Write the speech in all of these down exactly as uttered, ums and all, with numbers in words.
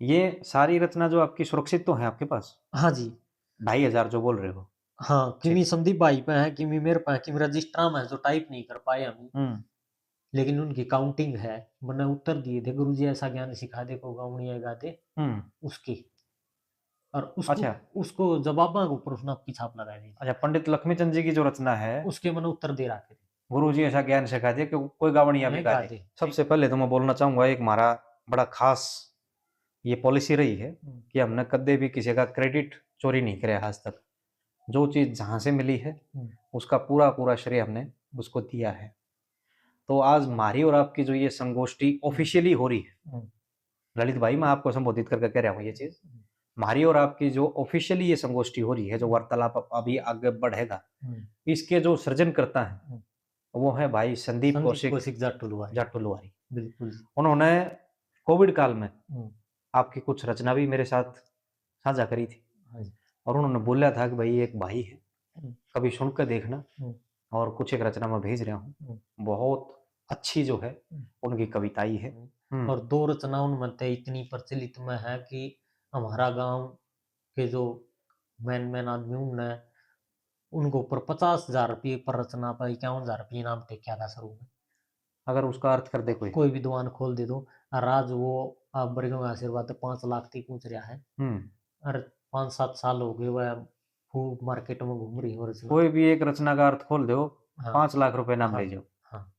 ये सारी रचना जो आपकी सुरक्षित तो है आपके पास? हाँ जी। ढाई हजार जो बोल रहे हो? हाँ, किमी ठीक। संदीप भाई पे है, किमी मेरे पे है, किमी रजिस्ट्रार में है, जो टाइप नहीं कर पाए हम। हम्म। लेकिन उनकी काउंटिंग है, मैंने उत्तर दिए थे, "गुरुजी ऐसा ज्ञान सिखा दे, को गावणी है गा दे।" हम्म। उसकी। और उसको, अच्छा। उसको जवाबां के ऊपर उसने आपकी छाप लगा दी। अच्छा, पंडित लक्ष्मी चंद जी की जो रचना है, उसके मैंने उत्तर दे रखे थे। "गुरुजी ऐसा ज्ञान सिखा दे कि कोई गावणी है मैं भी गा गा दे।" दे। सबसे पहले तो मैं बोलना चाहूंगा, एक हमारा बड़ा खास ये पॉलिसी रही है हम्म। कि हमने कदे भी किसी का क्रेडिट चोरी नहीं कराया आज तक। जो चीज जहां से मिली है, हम्म। उसका पूरा पूरा श्रेय हमने उसको दिया है। तो आज म्हारी और आपकी जो ये संगोष्ठी ऑफिशियली हो रही है, हम्म। ललित भाई, मैं आपको संबोधित करके कह रहा हूँ ये चीज, हम्म। म्हारी और आपकी जो ऑफिशियली ये संगोष्ठी हो रही है, जो वार्तालाप अभी आगे बढ़ेगा, हम्म। इसके जो सृजनकर्ता हैं, हम्म। वो है भाई संदीप संदीप कौशिक कौशिक जाटू लुहारी। जाटू लुहारी। बिल्कुल। उन्होंने कोविड काल में हम्म। आपकी कुछ रचना भी मेरे साथ साझा करी थी। हाँ जी। और उन्होंने बोला था कि भाई, एक भाई है, हम्म। कभी सुन के देखना, हम्म। और कुछ एक रचना मैं भेज रहा हूँ। हम्म। बहुत अच्छी जो है, हम्म। उनकी कविताई है। हम्म। हम्म। और दो रचना उनमें ते इतनी प्रचलित में है कि हमारा गांव के जो मेन मेन आदमी, उनने, उनको ऊपर पचास हजार रुपये पर रचना पर इक्यावन हजार रुपये इनाम टेक्या था शुरू में। अगर उसका अर्थ कर दे कोई। कोई भी दुकान खोल दे दो, और आज वो आप बरगों का आशीर्वाद तो पाँच लाख तक पहुंच रहा है। हम्म। और पाँच सात साल हो गए वह खूब मार्केट में घूम रही हो रचना। कोई भी एक रचना का अर्थ खोल दो, हाँ। पाँच लाख रुपए नाम हाँ, ले जाओ। हाँ।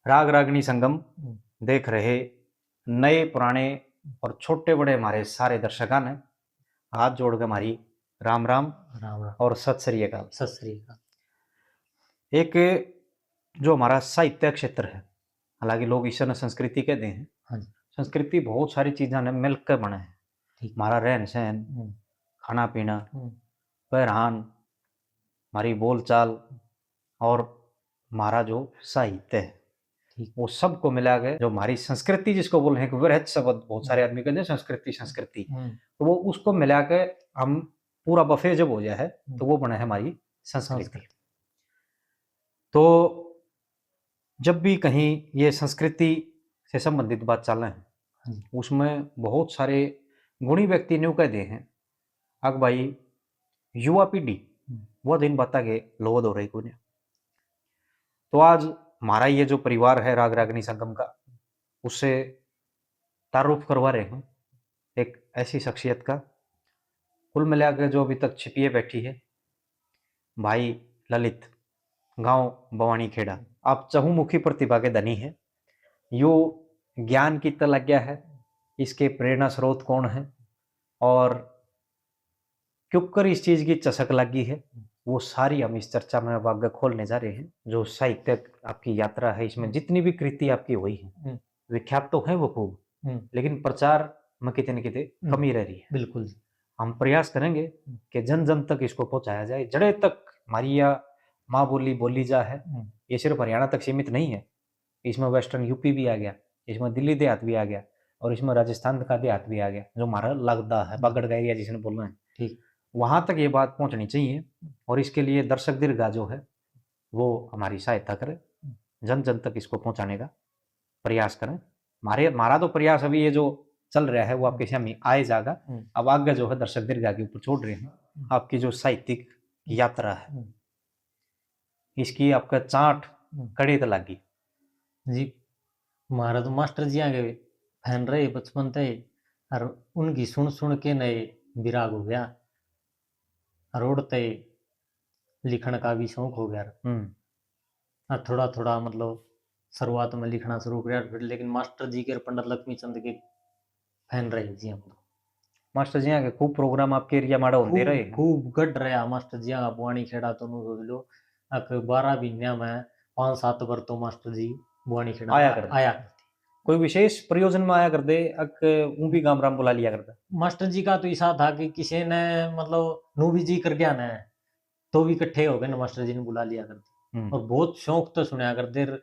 राग रागनी संगम हम्म। देख रहे नए पुराने और छोटे बड़े हमारे सारे दर्शकां ने हाथ जोड़ के हमारी राम राम राम राम। और सत श्री अकाल। सत श्री अकाल। एक जो हमारा साहित्य क्षेत्र है, हालांकि लोग इसे न संस्कृति कहते हैं। हाँ जी। संस्कृति बहुत सारी चीजां ने मिलकर बने हैं। ठीक। हमारा रहन सहन, हम्म। खाना पीना, हम्म। पहरान, हमारी बोलचाल और हमारा जो साहित्य है, ठीक। वो सबको मिला के जो हमारी संस्कृति जिसको बोल रहे हैं, एक वृहत शब्द बहुत सारे हम्म। आदमी कहते हैं संस्कृति, संस्कृति। हम्म। तो वो उसको मिला के हम पूरा बफे जब हो जाए है, हम्म। तो वो बने है हमारी संस्कृति। संस्कृति। तो जब भी कहीं ये संस्कृति से संबंधित बात चल रहे हैं, हाँ जी। उसमें बहुत सारे गुणी व्यक्ति न्यू कह दे हैं, "अक भाई, युवा पीढ़ी हम्म। वो दिन बात के लोध हो रही कोन्या।" तो आज हमारा ये जो परिवार है राग रागनी संगम का, उससे तारुफ करवा रहे हैं एक ऐसी शख्सियत का। कुल मिला के जो अभी तक छिपिए बैठी है, भाई ललित, गांव बवानी खेड़ा, आप चहुमुखी प्रतिभा के धनी हैं। यो ज्ञान कित तै लग गया है, इसके प्रेरणा स्रोत कौन है और क्योंकर इस चीज की चसक लगी है, वो सारी हम इस चर्चा में अब आगे खोलने जा रहे हैं। जो साहित्यिक आपकी यात्रा है, इसमें जितनी भी कृति आपकी हुई है, हम्म। विख्यात तो है वो खूब, हम्म। लेकिन प्रचार में किते न किते हम्म। कमी रह रही है। बिल्कुल जी। हम प्रयास करेंगे हम्म। कि जन जन तक इसको पहुंचाया जाए, जड़े तक हमारी या माँ बोली बोली जा है। हम्म। ये सिर्फ हरियाणा तक सीमित नहीं है, इसमें वेस्टर्न यूपी भी आ गया, इसमें दिल्ली देहात भी आ गया और इसमें राजस्थान का देहात भी आ गया, जो हमारा लगदा है, हम्म। बागड़ का एरिया जिसने बोलना है, ठीक। वहां तक ये बात पहुंचनी चाहिए। और इसके लिए दर्शक दीर्घा जो है, वो हमारी सहायता करे, हम्म। जन जन तक इसको पहुंचाने का प्रयास करें। हमारे, हमारा तो प्रयास अभी ये जो चल रहा है, वो आपके सामने आए जागा। हम्म। अब आगे जो है, दर्शक दीर्घा के ऊपर छोड़ रहे हैं। हम्म। आपकी जो साहित्यिक हम्म। यात्रा है, हम्म। इसकी आपका चांट हम्म। कड़े तै लागी? जी, म्हारा तो मास्टर जी आगे फैन रहे बचपन तै, और उनकी सुन सुन के नए विराग हो गया, और उड़ तै लिखण का भी शौक हो गया। हम्म। और थोड़ा थोड़ा, मतलब, शुरुआत में लिखना शुरू कर, फिर लेकिन मास्टर जी के और पंडित लक्ष्मी चंद के फैन रहे जी हम तो। मास्टर जी यहाँ के खूब प्रोग्राम आपके एरिया माड़ा होते खूब, रहे हैं। खूब गढ़ रहा मास्टर जी यहाँ का बुआनी खेड़ा, तो नु सोच लो, अक बारह महीनिया में पांच सात बार तो मास्टर जी बुआनी खेड़ा आया में करते। आया करते। कोई विशेष प्रयोजन में आया करते, अक ऊं भी गाम राम बुला लिया करता। मास्टर जी का तो ऐसा था कि किसी ने, मतलब, नू भी जी कर गया ना, तो भी इकट्ठे हो गए ना, मास्टर जी ने बुला लिया करते। हम्म। और बहुत शौक तो सुनया करते।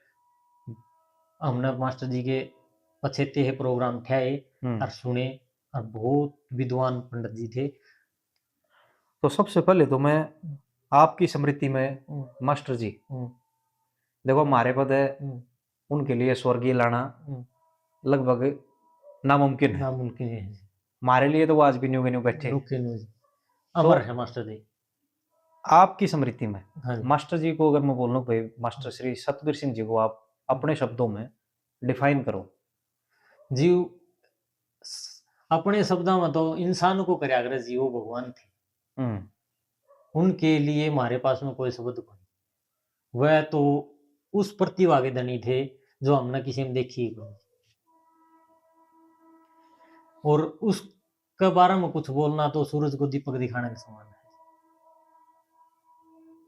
हमने मास्टर जी के पछेते है प्रोग्राम ठहरे हम्म। और सुने, और बहुत विद्वान पंडित जी थे। तो सबसे पहले तो मैं आपकी स्मृति में हम्म। मास्टर जी, हम्म। देखो, हमारे पद है, हम्म। उनके लिए स्वर्गीय लाना हम्म। लगभग नामुमकिन है। नामुमकिन है जी। हमारे लिए तो वो आज भी न्यू के न्यू बैठे हैं। न्यू के न्यू जी। तो अमर है मास्टर जी। आपकी स्मृति में हाँ जी। मास्टर जी को अगर मैं बोलूँ भाई, मास्टर श्री सतबीर सिंह जी को आप अपने शब्दों में डिफाइन करो। जी, स-, अपने शब्दों में तो इंसान को करया करे जी, वो भगवान थे। हम्म। उनके लिए हमारे पास में कोई शब्द कोनी। वह तो उस प्रतिभा के धनी थे जो हमने किसी में देखी ही कोनी। और उसके बारे में कुछ बोलना तो सूरज को दीपक दिखाने के समान है।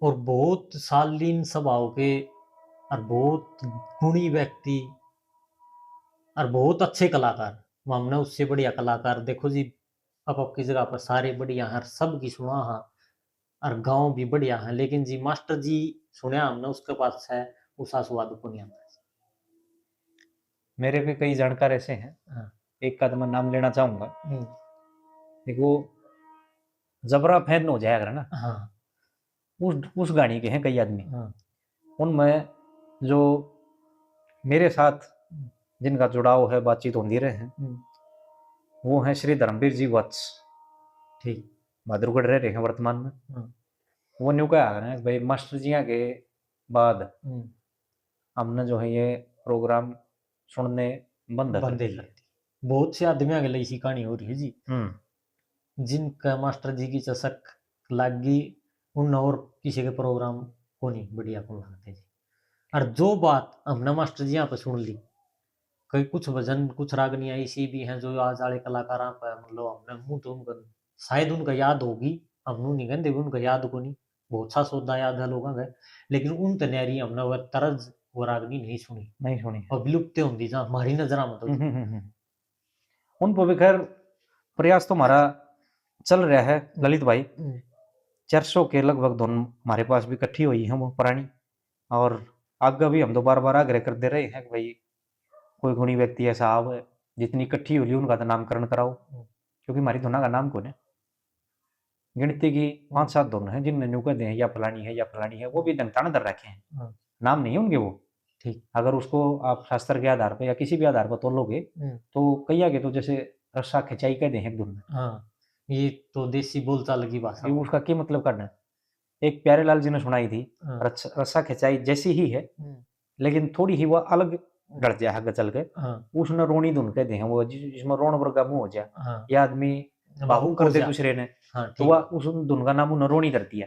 और बहुत शालीन स्वभाव के और बहुत गुणी व्यक्ति और बहुत अच्छे कलाकार, हमने उससे बढ़िया कलाकार, देखो जी, अब आपकी जगह पर सारे बढ़िया हैं, सब की सुना हाँ, और गाँव भी बढ़िया है, लेकिन जी मास्टर जी सुनया हमने उसके पास है, उसा स्वाद को नहीं आता। मेरे भी कई जानकार ऐसे हैं, हाँ। एक का तो मैं नाम लेना चाहूंगा। हम्म। देखो, जबरा फैन हो जाया करे ना, हाँ। उस उस गाड़ी के हैं कई आदमी। हाँ। उनमें जो मेरे साथ जिनका जुड़ाव है, बातचीत होती रहे हैं, हम्म। वो हैं श्री धर्मवीर जी वत्स। ठीक। बहादुरगढ़ रह रहे हैं वर्तमान में। हम्म। वो न्यू कहा है भाई, मास्टर जिया के बाद हम्म। हमने जो है ये प्रोग्राम सुनने बंद कर बंद ही दिए। कर दिए। बहुत से आदमियों के लिए इसी कहानी हो रही है जी। हम्म। जिनका मास्टर जी की चसक लाग गई, उन और किसी के प्रोग्राम को नहीं बढ़िया को लगते जी। और जो बात हमने मास्टर जी यहाँ पे सुन ली, कई कुछ भजन, कुछ रागनियाँ इसी भी हैं जो आज वाले कलाकारां पे, मतलब, हमने मुंह तो उनका, शायद उनका याद होगी, हम नू नहीं कहते भी उनका याद को नहीं, बहुत सा सौदा याद है लोगों का, लेकिन उन तन्यारी हमने वह तर्ज, वो रागनी नहीं सुनी। नहीं सुनी। और विलुप्त होंदी जा हमारी नजरा में तो। हम्म, हम्म, हम्म, हम्म। उन पर भी खैर प्रयास तो हमारा चल रहा है, हम्म। ललित भाई। हम्म। चार सौ के लगभग धुन हमारे पास भी इकट्ठी हुई है, वो पुरानी। और आगे भी हम तो बार-बार आग्रह करते रहे हैं कि भाई, कोई गुणी व्यक्ति ऐसा आवे, जितनी इकट्ठी हो ली, उनका तो नामकरण कराओ। हम्म। क्योंकि हमारी धुना का नाम कौन है? गिनती की पांच सात धुन है, जिनने न्यू कह दें, या फलानी है, या फलानी है, वो भी ढंगताना धर रखे हैं। हाँ। नाम नहीं है उनके वो। ठीक। अगर उसको आप शास्त्र के आधार पर या किसी भी आधार पर तोलोगे, हम्म। तो कई आगे तो जैसे रस्सा खिंचाई कह दें एक धुन में। हाँ, ये तो देसी बोलचाल की भाषा ये है। उसका क्या मतलब करना है? एक प्यारे लाल जी ने सुनाई थी, हाँ। रस-, रस्सा खिंचाई जैसी ही है, हम्म। लेकिन थोड़ी ही वो अलग ढल जाए आगे चल के। हाँ। उसने रोनी धुन कह दें वो, जिस-, जिसमें रोन वर्गा मुंह हो जाए। हाँ। ये आदमी बाहू बाहू कर हो दे जाए। दूसरे ने, हाँ, तो ठीक। वह उस धुन का नाम उन्हें रोनी धर दिया।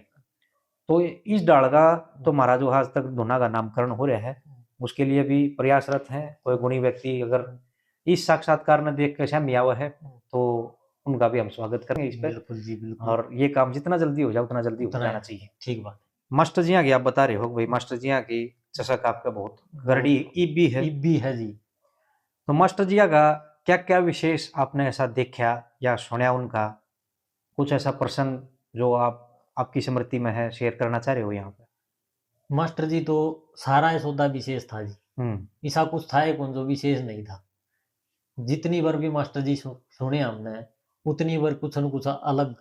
तो इस डाल का तो हमारा जो आज तक धुना का नामकरण हो रहा है, हम्म। उसके लिए भी प्रयासरत हैं। कोई गुणी व्यक्ति अगर हम्म। इस साक्षात्कार ने देख के सहमी आवे है, हम्म। तो उनका भी हम स्वागत करेंगे इस पे। बिल्कुल जी, बिल्कुल। और ये काम जितना जल्दी हो जाए, उतना जल्दी हो उतना जाना चाहिए। ठीक बात। मास्टर जी आगे आप बता रहे हो कि भाई, मास्टर जी आगे जैसा कि आपका बहुत हम्म। गरड़ी ईब भी है। ईब भी है जी। तो मास्टर जी का क्या-क्या विशेष आपने ऐसा देखा या सुना उनका? कुछ ऐसा प्रसंग जो आप, आपकी स्मृति में है, शेयर करना चाह रहे हो यहाँ पे? मास्टर जी तो सारा ही सौदा विशेष था जी। हम्म। ऐसा कुछ था ही कौन जो विशेष नहीं था। जितनी बार भी मास्टर जी सु-, सुने हमने, उतनी बार कुछ न कुछ अलग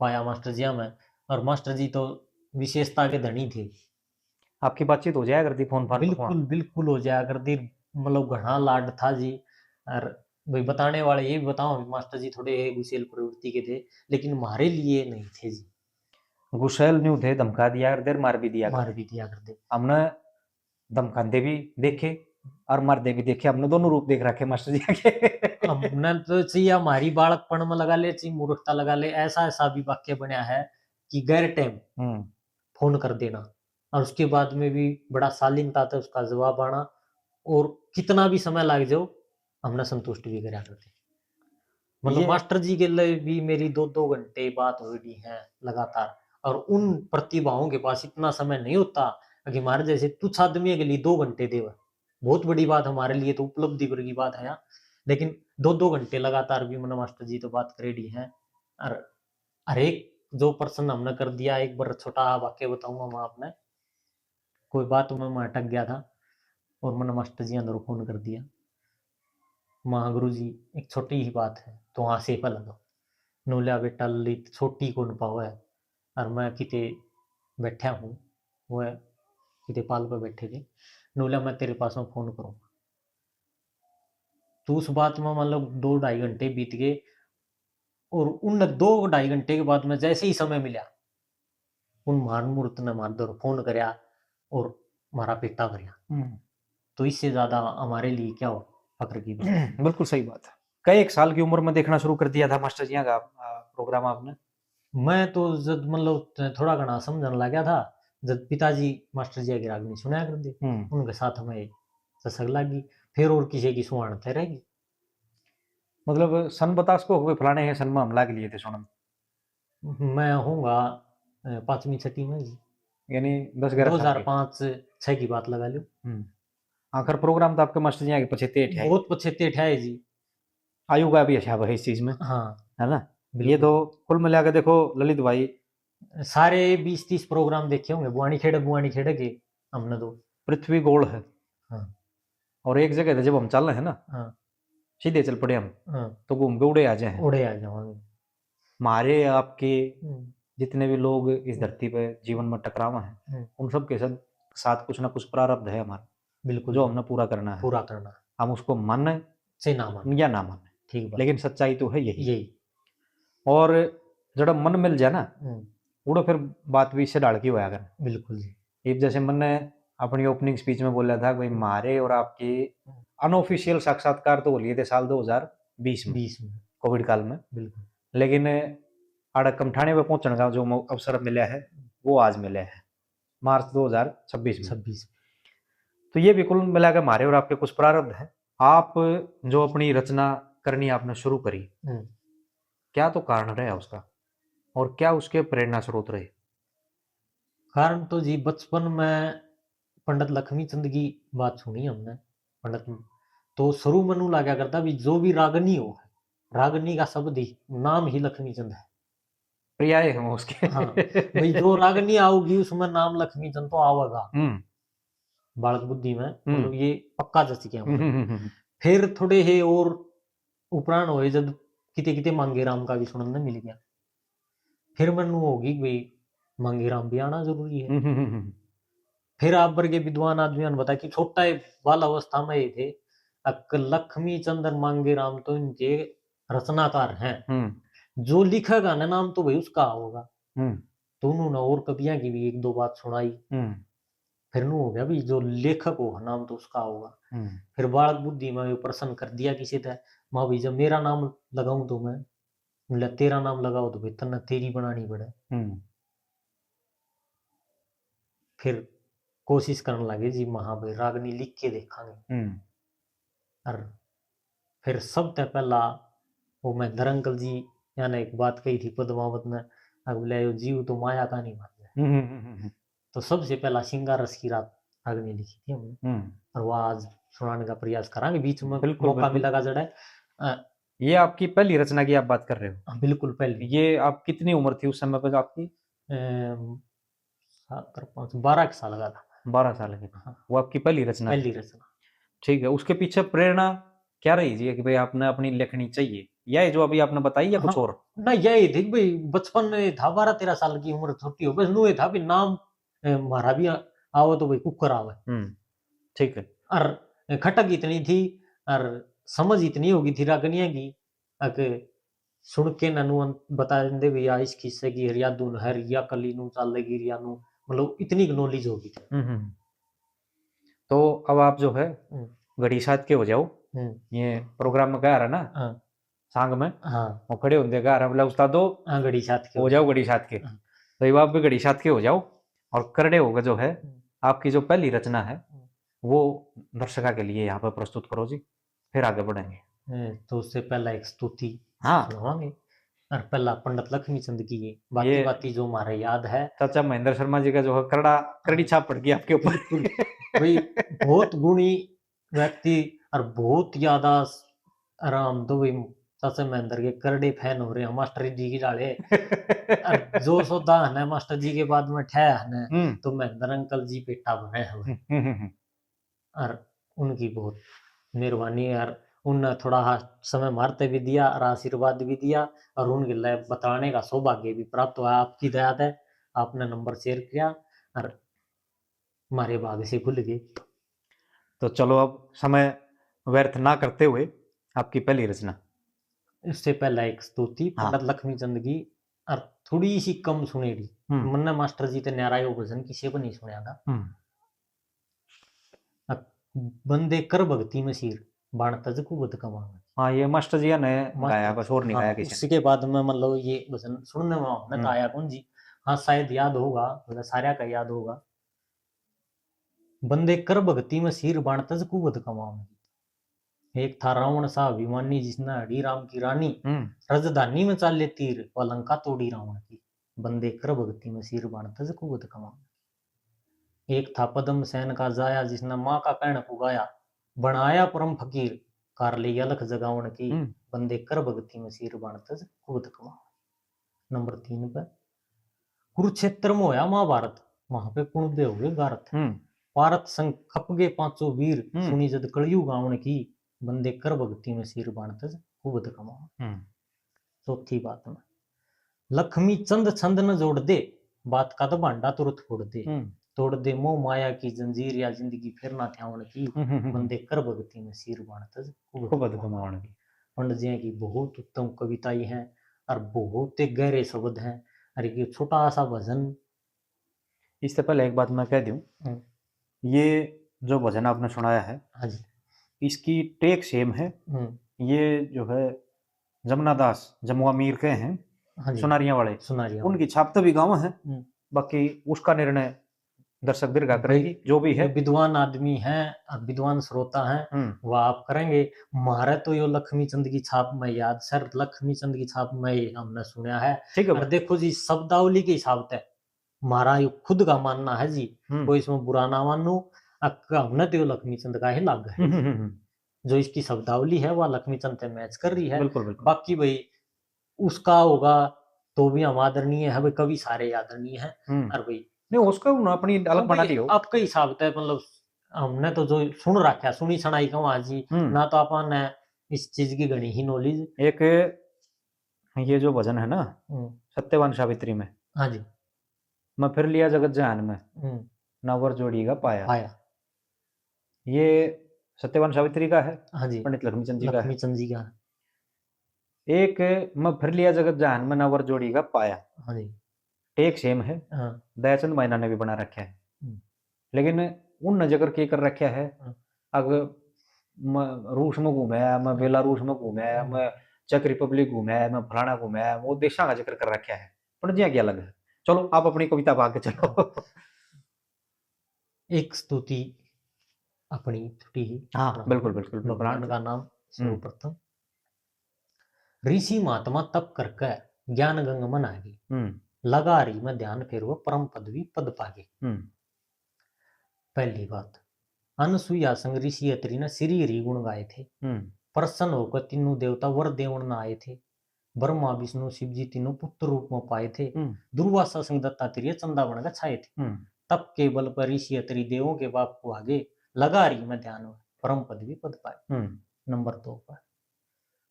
पाया मास्टर जी में। और मास्टर जी तो विशेषता के धनी थे। आपकी बातचीत हो जाया करती फोन फान पर? बिल्कुल, बिल्कुल हो जाया करती। मतलब, घना लाड था जी। और भाई, बताने वाले ये भी बताओ, मास्टर जी थोड़े गुस्सेल प्रवृत्ति के थे, लेकिन हमारे लिए नहीं थे जी। गुस्सेल न्यू थे, धमका दिया करते, मार भी दिया मार करते। भी दिया करते। हमने धमकाते भी देखे और मारते भी देखे, हमने दोनों रूप देख रखे मास्टर जी के। हमने तो चाहिए हमारी बालकपन में लगा ले, चाहिए मूर्खता लगा ले, ऐसा ऐसा भी वाक्य बनया है कि गैर टाइम हम्म। फोन कर देना और उसके बाद में भी बड़ा शालीनता से उसका जवाब आना, और कितना भी समय लग जाओ, हमने संतुष्ट भी करा करते। मतलब ये मास्टर जी के लिए भी मेरी दो दो घंटे बात हो रही है लगातार, और उन प्रतिभाओं के पास इतना समय नहीं होता कि हमारे जैसे तुच्छ आदमी के लिए दो घंटे देवे। बहुत बड़ी बात, हमारे लिए तो उपलब्धि भर की बात है यहाँ। लेकिन दो दो घंटे लगातार भी मैंने मास्टर जी तो बात कर रही है। और हर एक जो प्रश्न हमने कर दिया, एक बार छोटा वाक्य बताऊंगा मैं आपने। कोई बात में मैं अटक गया था और मैंने मास्टर जी अंदर फोन कर दिया, "महागुरु जी, एक छोटी ही बात है, तो हाँ से पहले दो।" नूल्या, "बेटा ललित, छोटी कौन पावे है, और मैं किते बैठा हूँ, वह किते पाल पे बैठे थे। नूल्या, मैं तेरे पास में फोन करूँगा।" तो उस बात में मान लो दो ढाई घंटे बीत गए, और उन दो ढाई घंटे के बाद में जैसे ही समय मिला, उन महान मुहूर्त ने मार दर फोन करया और हमारा पेटा भरया। हम्म, तो इससे ज्यादा हमारे लिए क्या हो फख्र की बात? बिल्कुल सही बात है। कई एक साल की उम्र में देखना शुरू कर दिया था मास्टर जी का प्रोग्राम आपने? मैं तो जब मतलब थोड़ा घना समझने लग गया था, जब पिताजी मास्टर जी की रागनी सुनाया करते, हम्म, उनके साथ में ससक लागी, फिर और किसी की सुहान तय रहेगी। मतलब सन बतास को कोई फलाने है सन में हम लाग लिए थे सुनन। मैं होऊंगा अ, पांचवी छठी में जी, यानी दस ग्यारह दो साल हजार के। पाँच छह की बात लगा लो। हम्म। आखिर प्रोग्राम तो आपके मास्टर जी के पछे तेट है, बहुत पछे तेट है जी। आयु का भी हिसाब है इस चीज में, हाँ, है ना? ये बिल्कुल। तो कुल मिला के देखो ललित भाई, सारे बीस तीस प्रोग्राम देखे होंगे, बुआनी खेड़े, बुआनी खेड़े के हमने तो। पृथ्वी गोल है हाँ। और एक जगह थे जब हम चल रहे हैं ना, हाँ। सीधे चल पड़े हम, हाँ, तो घूम के उड़े आ जाए हैं। उड़े आ जावांगे। हमारे आपके हम्म, जितने भी लोग इस धरती पे जीवन में टकराव हैं, हम्म। उन सब के साथ, साथ कुछ ना कुछ प्रारब्ध है हमारा, बिल्कुल जो जी, हमने पूरा करना है। पूरा करना, हम उसको माने से ना माने, या ना माने, ठीक बात। लेकिन सच्चाई तो है यही। यही। और जड़ा मन मिल जाए ना, हम्म, उड़ो फिर बात भी इससे ढाल की होया करे। बिल्कुल जी। इब जैसे मैंने अपनी ओपनिंग स्पीच में बोला था, भाई, म्हारे और आपके अनऑफिशियल साक्षात्कार तो हो लिए थे साल दो हज़ार बीस में, बीस में, कोविड काल में, बिल्कुल। लेकिन आड़े कमठाने पे पहुंचने का जो मौ-, अवसर मिला है, वो आज मिला है, मार्च दो हज़ार छब्बीस में। छब्बीस। तो ये भी कुल मिला के म्हारे और आपके कुछ प्रारब्ध हैं। आप जो अपनी रचना करनी आपने शुरू करी, हम्म। क्या तो कारण रहा उसका और क्या उसके प्रेरणा स्रोत रहे? कारण तो जी बचपन में पंडित लक्ष्मी चंद की बात सुनी हमने, पंडित, तो शुरू में नू लाग्या करता भी जो भी रागनी हो, रागनी का शब्द ही, नाम ही लक्ष्मी चंद है। पर्याय हैं उसके। हाँ, भाई जो रागनी आओगी उसमें नाम लक्ष्मी चंद तो आवेगा। हम्म। बालक बुद्धि में, हम्म। मतलब ये पक्का जच गया हम्म, मतलब। हम्म, हम्म, हम्म। फिर थोड़े हे और उपराण होए, जब किते किते मांगेराम का भी सुनने मिल गया, फिर मैनू होगी भाई मांगेराम भी आना जरूरी है। हम्म, हम्म, हम्म, हम्म। फिर आप वर्गे विद्वान आदमियों ने बताया कि छोटा ही बाल अवस्था में ही थे, अक लक्ष्मी चंद मांगेराम तो इनके रचनाकार हैं, हम्म, जो लिखेगा ना नाम तो भाई उसका होगा। हम्म, तो उन्होंने और कवियां की भी एक दो बात सुनाई। हम्म, फिर नू हो गया भी जो लेखक हो नाम तो उसका होगा। हम्म, फिर बालक बुद्धि में भी प्रश्न कर दिया किसी तै, माँ भाई जब मेरा नाम लगाऊं तो मैं, बोला तेरा नाम लगाओ तो भाई तन्ने तेरी बनानी पड़े। हम्म, फिर कोशिश करने लगे जी, माँ भाई रागनी लिख के देखांगे। हम्म, और फिर सबसे पहला वो महेंद्र अंकल जी याने एक बात कही थी पद्मावत ने, अब बोले यो जीव तो माया का नहीं मानता। हम्म, हम्म, हम्म, हम्म। तो सबसे पहला श्रृंगार रस की रात रागनी लिखी थी हमने, हम्म। और वह आज सुनाने का प्रयास करांगे, बीच में बिल्कुल, मौका बिल्कुल। मिलेगा जड़ा। अ, ये आपकी पहली रचना की आप बात कर रहे हो? हाँ, बिल्कुल पहली। ये आप कितनी उम्र थी उस समय पर आपकी? अम, सात और पाँच, बारह के साल का था। बारह साल की। हाँ। वो आपकी पहली रचना है? पहली रचना। ठीक है, उसके पीछे प्रेरणा क्या रही जी कि भाई आपने अपनी लिखनी चाहिए, या ये जो अभी आपने बताई या कुछ हाँ। और? ना, यही थी कि भाई बचपन में था, बारह तेरह साल की उम्र, छोटी हो, बस नू ये था भी नाम अ, म्हारा भी आ-, आवे तो भाई कुकर आवे। हम्म, ठीक है। और खटक इतनी थी और समझ इतनी होगी थी रागनिया की, अक सुन के ननू अन-, बता देंदे भी या इस किस्से की हर या धुन हर या कली नू चालेगी या नू, मतलब इतनी नॉलेज होगी थी। हम्म, हम्म। तो अब आप जो है हम्म। घड़ी साथ के हो जाओ, हम्म। ये प्रोग्राम में कह रहा ना, हाँ। सांग में हाँ। वो खड़े होंदे कह रहा, बोला उस्तादो हाँ, घड़ी साथ के हो जाओ घड़ी साथ के। हाँ। तो ये आप भी घड़ी साथ के हो जाओ और करड़े होकर जो है हम्म। आपकी जो पहली रचना है हम्म। वो दर्शका के लिए यहाँ पर प्रस्तुत करो जी, फिर आगे बढ़ेंगे। हम्म, तो उससे पहला एक स्तुति। हाँ। सुनावांगे। और पहला पंडित लक्ष्मी चंद की है, बाती ये बाती जो म्हारे याद है। चाचा महेंद्र शर्मा जी का जो है करड़ा, करड़ी छाप पड़ गई आपके ऊपर। बिल्कुल। भाई, बहुत गुणी व्यक्ति और बहुत ज्यादा स-, आराम तो भाई चाचा महेंद्र के करड़े फैन हो रहे हैं मास्टर जी की डाले। और जो सौदा है ना मास्टर जी के बाद में ठहर है ना, हम्म, तो महेंद्र अंकल जी पेटा बने हैं भाई। हम्म, हम्म, हम्म। और उनकी बहुत मेहरबानी है। और उनने थोड़ा हा समय मारते भी दिया और आशीर्वाद भी दिया, और उनके लिए बताने का सौभाग्य भी प्राप्त हुआ। आपकी दया है, आपने नंबर शेयर किया और हमारे भाग से खुल गए। तो चलो, अब समय व्यर्थ ना करते हुए आपकी पहली रचना। इससे पहला एक स्तुति हाँ। पंडित लक्ष्मी चंद की, और थोड़ी सी कम सुनेड़ी। हम्म। मन्ने मास्टर जी ते न्यारा यो भजन किसे को नहीं सुना था। हम्म। अक-, बंदे कर भक्ति में सीर, बाण तज कुबद कमावे। हाँ, ये मास्टर जी ने मास्टर गाया, बस और नहीं हाँ, गाया किसी ने। उसके बाद में मतलब ये भजन सुनने में हमने तो हम्म। आया कौन जी। हाँ, शायद याद होगा, मतलब सारा का याद होगा। बंदे कर भक्ति में सीर, बाण तज कुबद कमावे। एक था रावण सा अभिमानी, जिसने हड़ी राम की रानी। हम्म, राजधानी में चाले तीर, वा लंका तोड़ी रावण की। बंदे कर भक्ति में सीर, बाण तज कुबद कमावे। एक था पद्म सेन का जाया, जिसने माँ का कहण पुगाया, बनाया परम फकीर, कार ले अलख जगावण की। हम्म। बंदे कर भक्ति में सीर, बाण तज कुबद कमावे। नंबर तीन पे, कुरुक्षेत्र में होया महाभारत, वहां पे कुणबे हो गए गारत। हम्म, पारत संग खप गए पांचों वीर, हम्म। सुनी जद कलयुग आवन की। बंदे कर भक्ति में सीर, बाण तज कुबद कमावे। हम्म, चौथी बात में, लक्ष्मी चंद छंद न जोड़ दे, बात का तो भांडा तुरंत फोड़ दे। हम्म, तोड़ दे मोह माया की जंजीर, या जिंदगी फिर ना थ्यावण की। हम्म, हम्म, हम्म। बंदे कर भक्ति में सीर, बाण तज कुबद कुबद कमावे। कमावण की। पंडित जी की बहुत उत्तम कविताएं हैं और बहुत एक गहरे शब्द हैं। और एक छोटा सा भजन। इससे पहले एक बात मैं कह दूं, हम्म। ये जो भजन आपने सुनाया है, हाँ जी। इसकी टेक सेम है। हम्म। ये जो है जमुना दास, जमुआ मीर के हैं, हाँ जी। सुनारियां वाले, सुनारियां। उनकी छाप तो भी गाँव है, हम्म। बाकी उसका निर्णय दर्शक दीर्घा भाई, करेगी, जो भी ये है। विद्वान आदमी है और विद्वान श्रोता है, हम्म, वो आप करेंगे। म्हारे तो यो लक्ष्मी चंद की छाप में याद, सर, लक्ष्मी चंद की छाप में ये हमने सुना है। ठीक है और भाई। देखो जी, शब्दावली के हिसाब से म्हारा यो खुद का मानना है जी, हम्म, कोई इसमें बुरा ना मानो। अक-, हमने तो यो लक्ष्मी चंद का ही लाग है। हम्म, हम्म, हम्म, जो इसकी शब्दावली है, वह लक्ष्मी चंद से मैच कर रही है। बिल्कुल, बिल्कुल। बाकी भाई, उसका होगा तो भी हम आदरणीय है भाई, कवि सारे आदरणीय हैं। हम्म। और भाई, नहीं, उसका ना अपनी अलग बना लियो। आपके हिसाब से, मतलब, हमने तो जो सुन रखा, सुनी सुनाई कहवा जी, हम्म। ना तो आपने इस चीज की घणी ही नॉलेज। एक ये जो भजन है ना, हम्म। सत्यवान सावित्री में, हाँ जी। मैं फिर लिया जगत जहान में, हम्म। ना वर जोड़ी का पाया। पाया। ये सत्यवान सावित्री का है, हाँ जी। पंडित लक्ष्मी चंद जी का है। लक्ष्मी चंद जी का। एक मैं फिर लिया जगत जहान में, ना वर जोड़ी का पाया। हाँ जी। टेक सेम है, हाँ। दयाचंद मायना ने भी बना रखा है। हम्म। लेकिन उनने जिक्र के कर रखा है, हाँ। अग मैं रूस में घूमे आया, मैं बेलारूस में घूमे आया, हम्म। मैं चेक रिपब्लिक घूमे आया, मैं फलाना घूमे आया, वो देशा का जिक्र कर रखा है। पर जिया क्या लगे, चलो आप अपनी कविता पा के चलो। एक स्तुति अपनी थोड़ी ही हाँ, सुनाऊंगा। बिल्कुल, बिल्कुल, भगवान ब्रांड। का नाम सर्वप्रथम। ऋषि महात्मा तप करके ज्ञान गंग में नहा गए। हम्म। लगा हरि में ध्यान फिर वो परम पदवी पद पागे। हम्म। पहली बात, अनसुईया संग ऋषि अत्रि ने श्री हरि गुण गाए थे। हम्म। प्रसन्न होकर तीनों देवता वर देवन न आए थे। ब्रह्मा विष्णु शिव जी तीनों पुत्र रूप में पाए थे। हम्म। दुर्वासा संग दत्तात्रेय चंदा बन के छाए थे। हम्म। तप के बल पर ऋषि अत्रि देवों के बाप को आगे, लगा हरि में ध्यान में परम पदवी पद पाए। हम्म। नंबर दो पर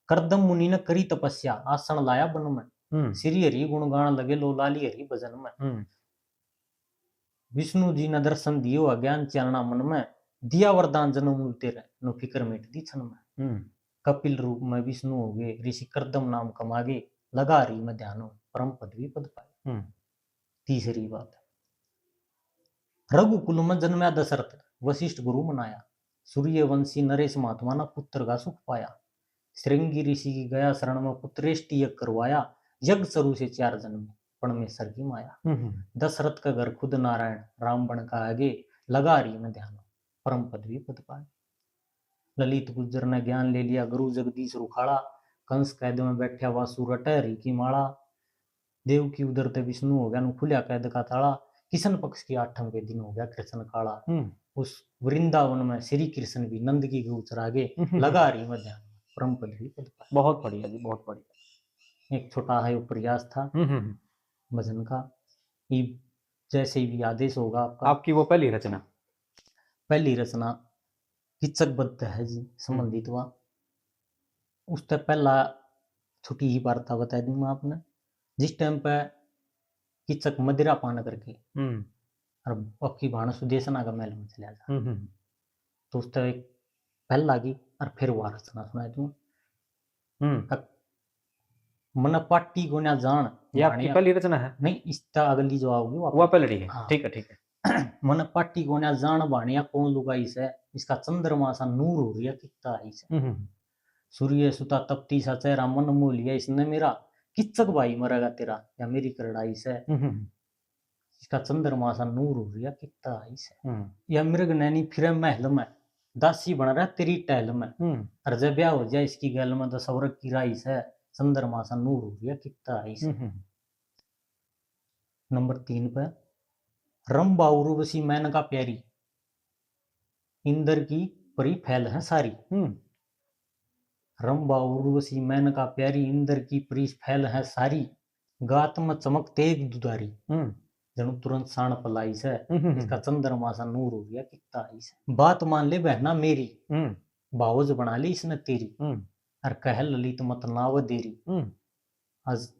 करदम मुनि ने करी तपस्या, आसन लाया वन में। हम्म। श्री हरि गुण गान लगे लो लाली हरि भजन में। हम्म। विष्णु जी ने दर्शन दियो अज्ञान चानना मन में, दिया वरदान जन्म मूल तेरे, नो फिकर मिट दी क्षण में। हम्म। कपिल रूप में विष्णु हो गए, ऋषि करदम नाम कमागे, लगा हरि में ध्यान हो, परम पदवी पद पाए। हम्म। तीसरी बात, रघुकुल में जन्मया दशरथ, वशिष्ठ गुरु मनाया, सूर्यवंशी नरेश महात्मा ना पुत्र का सुख पाया, श्रृंगी ऋषि की गया शरण में पुत्रेष्टि यज्ञ करवाया, यज्ञ सरु से चार जन्म परमेश्वर की माया। हम्म, हम्म। दशरथ का घर खुद नारायण, राम बन का आगे, लगा हरि में ध्यान, परम पदवी पद पाए। ललित गुज्जर ने ज्ञान ले लिया, गुरु जगदीश रुखाला, कंस कैद में बैठा वासु रटे हरि की माला। देवकी उदर ते विष्णु हो गया, नु खुल्या कैद का ताला। किशन पक्ष की आठम के दिन हो गया कृष्ण काला। हम्म। उस वृंदावन में श्री कृष्ण भी नंद की गौ चरा के हम्म। लगा हरि में ध्यान, परम पद भी पद पाया। बहुत बढ़िया जी, बहुत बढ़िया। एक छोटा है वो प्रयास था हम्म, हम्म, हम्म। भजन का। ये जैसे भी आदेश होगा आपका। आपकी वो पहली रचना? पहली रचना किचक बद्ध है जी, संबंधित हुआ। उससे पहला छोटी ही वार्ता बता दूंगा आपने। जिस टाइम पे किचक मदिरा पान करके हम्म, और आपकी भाण सुदेशना का महल में चला जा, हम्म, हम्म, तो उससे एक पहला की और फिर वह रचना सुना दूँ। हम्म। मन पाटी को ना जान ये आपकी भाणिया। पहली रचना है? नहीं, इसका अगली जो आओगी वो वो पहली है। हाँ। ठीक है, ठीक है। मन पाटी को ना जान भाणिया कौन लुगाई से, इसका चंद्रमा सा नूर हो रिया कित्ता आई से। हम्म, हम्म, सूर्य सुता तपती सा चेहरा मन मोह लिया इसने मेरा, किचक भाई मरेगा तेरा या मेरी करड़ाई से। हम्म, हम्म, इसका चंद्रमा सा नूर हो रिया कित्ता आई से। हम्म, या मृग नैनी फिरे महल में, दासी बन रहा तेरी टहल में। हम्म, और जब ब्याह हो जाए इसकी गैल में तो सौरग की राई से, चंद्रमा सा नूर हो रिया कित्ता आई से। हम्म, हम्म। नंबर तीन पे, रंभा उर्वशी मैनका प्यारी, इंद्र की परी फैल है सारी। हम्म, रंभा उर्वशी मैनका प्यारी, इंद्र की परी फैल है सारी। गात में चमक तेज दुधारी, हम्म, जणु तुरंत साण पलाई से। हम्म, हम्म, इसका चंद्रमा सा नूर हो गया कित्ता आई से। बात मान ले बहना मेरी, हम्म, भावज बना ले इसने तेरी। हम्म, और कह ललित मत नाव देरी, हम्म, आज,